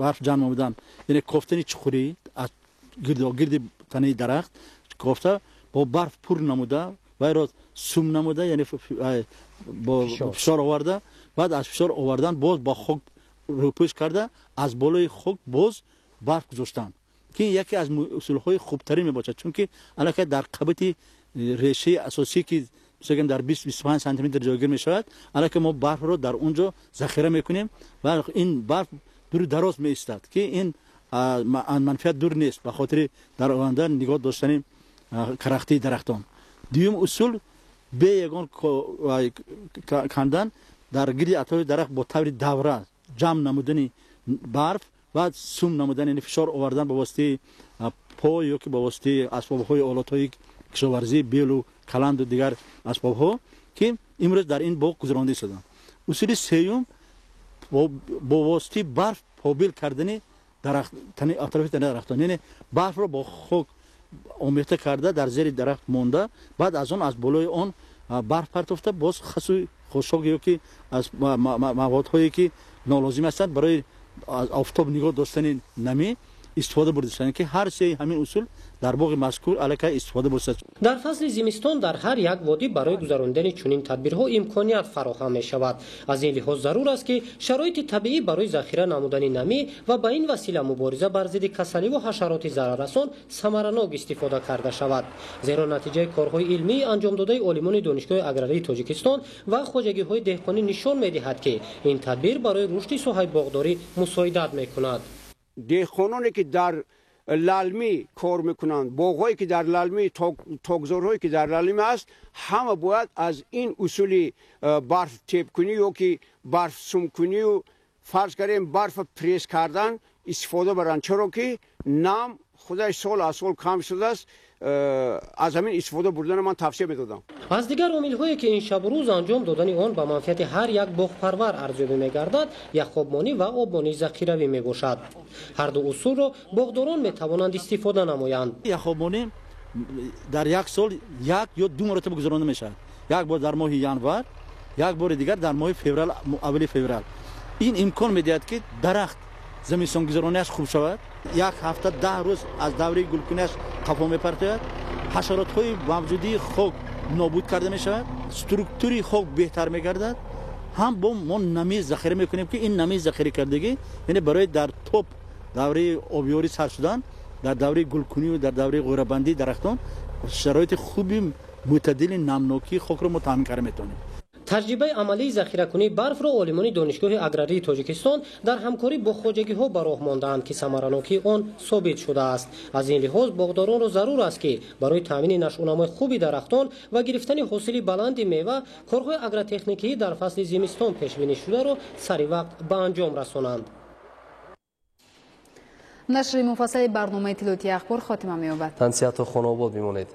барф ҷамъ намудан, яъне кофтани чуқурӣ аз гирди танаи дарахт кофта бо барф пур намуда вайро сум намуда, яъне бо фишор оварда, баъд аз фишор овардан боз бо хок рӯпӯш карда аз болои хок боз барф гузоштан, ки яке аз усулҳои хубтарин мебошад, чунки аллакай дар қабати решаи асосӣ, ки мисолан дар 20-25 сантиметр ҷойгир мешавад, аллакай мо барфро дар он ҷо захира мекунем ва ин барф дуру дароз меистад, ки ин манфиат дур нест ба хотири дар оянда нигоҳ доштани карахтии дарахтон. Дуюм усул бе ягон кандан дар гирди атрофи дарахт бо таври давра ҷамъ намудани барф ва сум намудан, яъне фишор овардан ба воситаи по ё ки ба воситаи асбобҳои олатҳои кишоварзӣ, белу, каланду дигар асбобҳо, ки имрӯз дар ин боғ гузаронда истоданд. Усули сеюм бо воситаи барф побил кардани атрофи танаи дарахтон, яъне барфро бо хок омехта карда дар зери дарахт монда, баъд аз он аз болои он барф партофта боз хасу хошок ё ки аз маводҳое ки нолозим ҳастанд барои аз офтоб нигоҳ доштани намӣ истифода бурда шуданд, ки ҳар сеи ҳамин усул дар боғи мазкур аллакай истифода бурда шудааст. Дар фасли зимистон дар ҳар як водӣ барои гузарондани чунин тадбирҳо имконият фароҳам мешавад. Аз ин лиҳоз зарур аст, ки шароити табиӣ барои захира намудани намӣ ва ба ин васила мубориза бар зидди касаливу ҳашароти зараррасон самаранок истифода карда шавад. Зеро натиҷаи корҳои илмии анҷомдодаи олимони Донишгоҳи аграрии Тоҷикистон ва хоҷагиҳои деҳқонӣ нишон медиҳад, ки ин тадбир барои рушди соҳаи боғдорӣ мусоидат мекунад. Деҳқононе ки дар лалмӣ кор мекунанд, боғҳое ки дар лалмӣ, токзорҳое ки дар лалмӣ аст, ҳама бояд аз ин усули барф тепкунӣ ё ки барф сумкунию фарз кардем барфа пресс кардан истифода баранд, чаро ки нам худаш сол аз сол кам шудааст. Аз ҳамин истифода бурдана ман тавсия медодам. Аз дигар омилҳое ки ин шабу рӯз анҷом додани он ба манфиати ҳар як боғпарвар арзёбӣ мегардад, яхобмонӣ ва обмонии захиравӣ мебошад. Ҳар ду усулро боғдорон метавонанд истифода намоянд. Яхобмонӣ дар як сол як ё ду маротиба гузаронда мешавад. Як бор дар моҳи январ, як бори дигар дар моҳи феврал, аввали феврал. Ин имкон медиҳад, ки дарахт зимистонгузаронияш хуб шавад. Як ҳафта 10 рӯз аз давраи гулкунияш қафо мепартояд. Ҳашаротҳои мавҷудии хок нобуд карда мешавад, структури хок беҳтар мегардад. Ҳам бо мо намӣ захира мекунем, ки ин намии захира кардагӣ яъне барои дар топ давраи обёрӣ сар шудан Дар давраи гулкунӣ ва дар давраи ғӯрабандии дарахтон шароити хуби мӯътадили намнокии хокро мо таъмин карда метавонем. Таҷрибаи амалии захиракунии барфро олимони Донишгоҳи аграрии Тоҷикистон дар ҳамкорӣ бо хоҷагиҳо ба роҳ мондаанд, ки самаранокии он собит шудааст. Аз ин лиҳоз боғдоронро зарур аст, ки барои таъмини нашъунамои хуби дарахтон ва гирифтани ҳосили баланди мева корҳои агротехникӣ дар фасли зимистон пешбинӣ шударо сари вақт ба анҷом расонанд. Нашри муфассали барномаи иттилоотии Ахбор хотима меёбад. Тансиҳату хонаобод бимонед.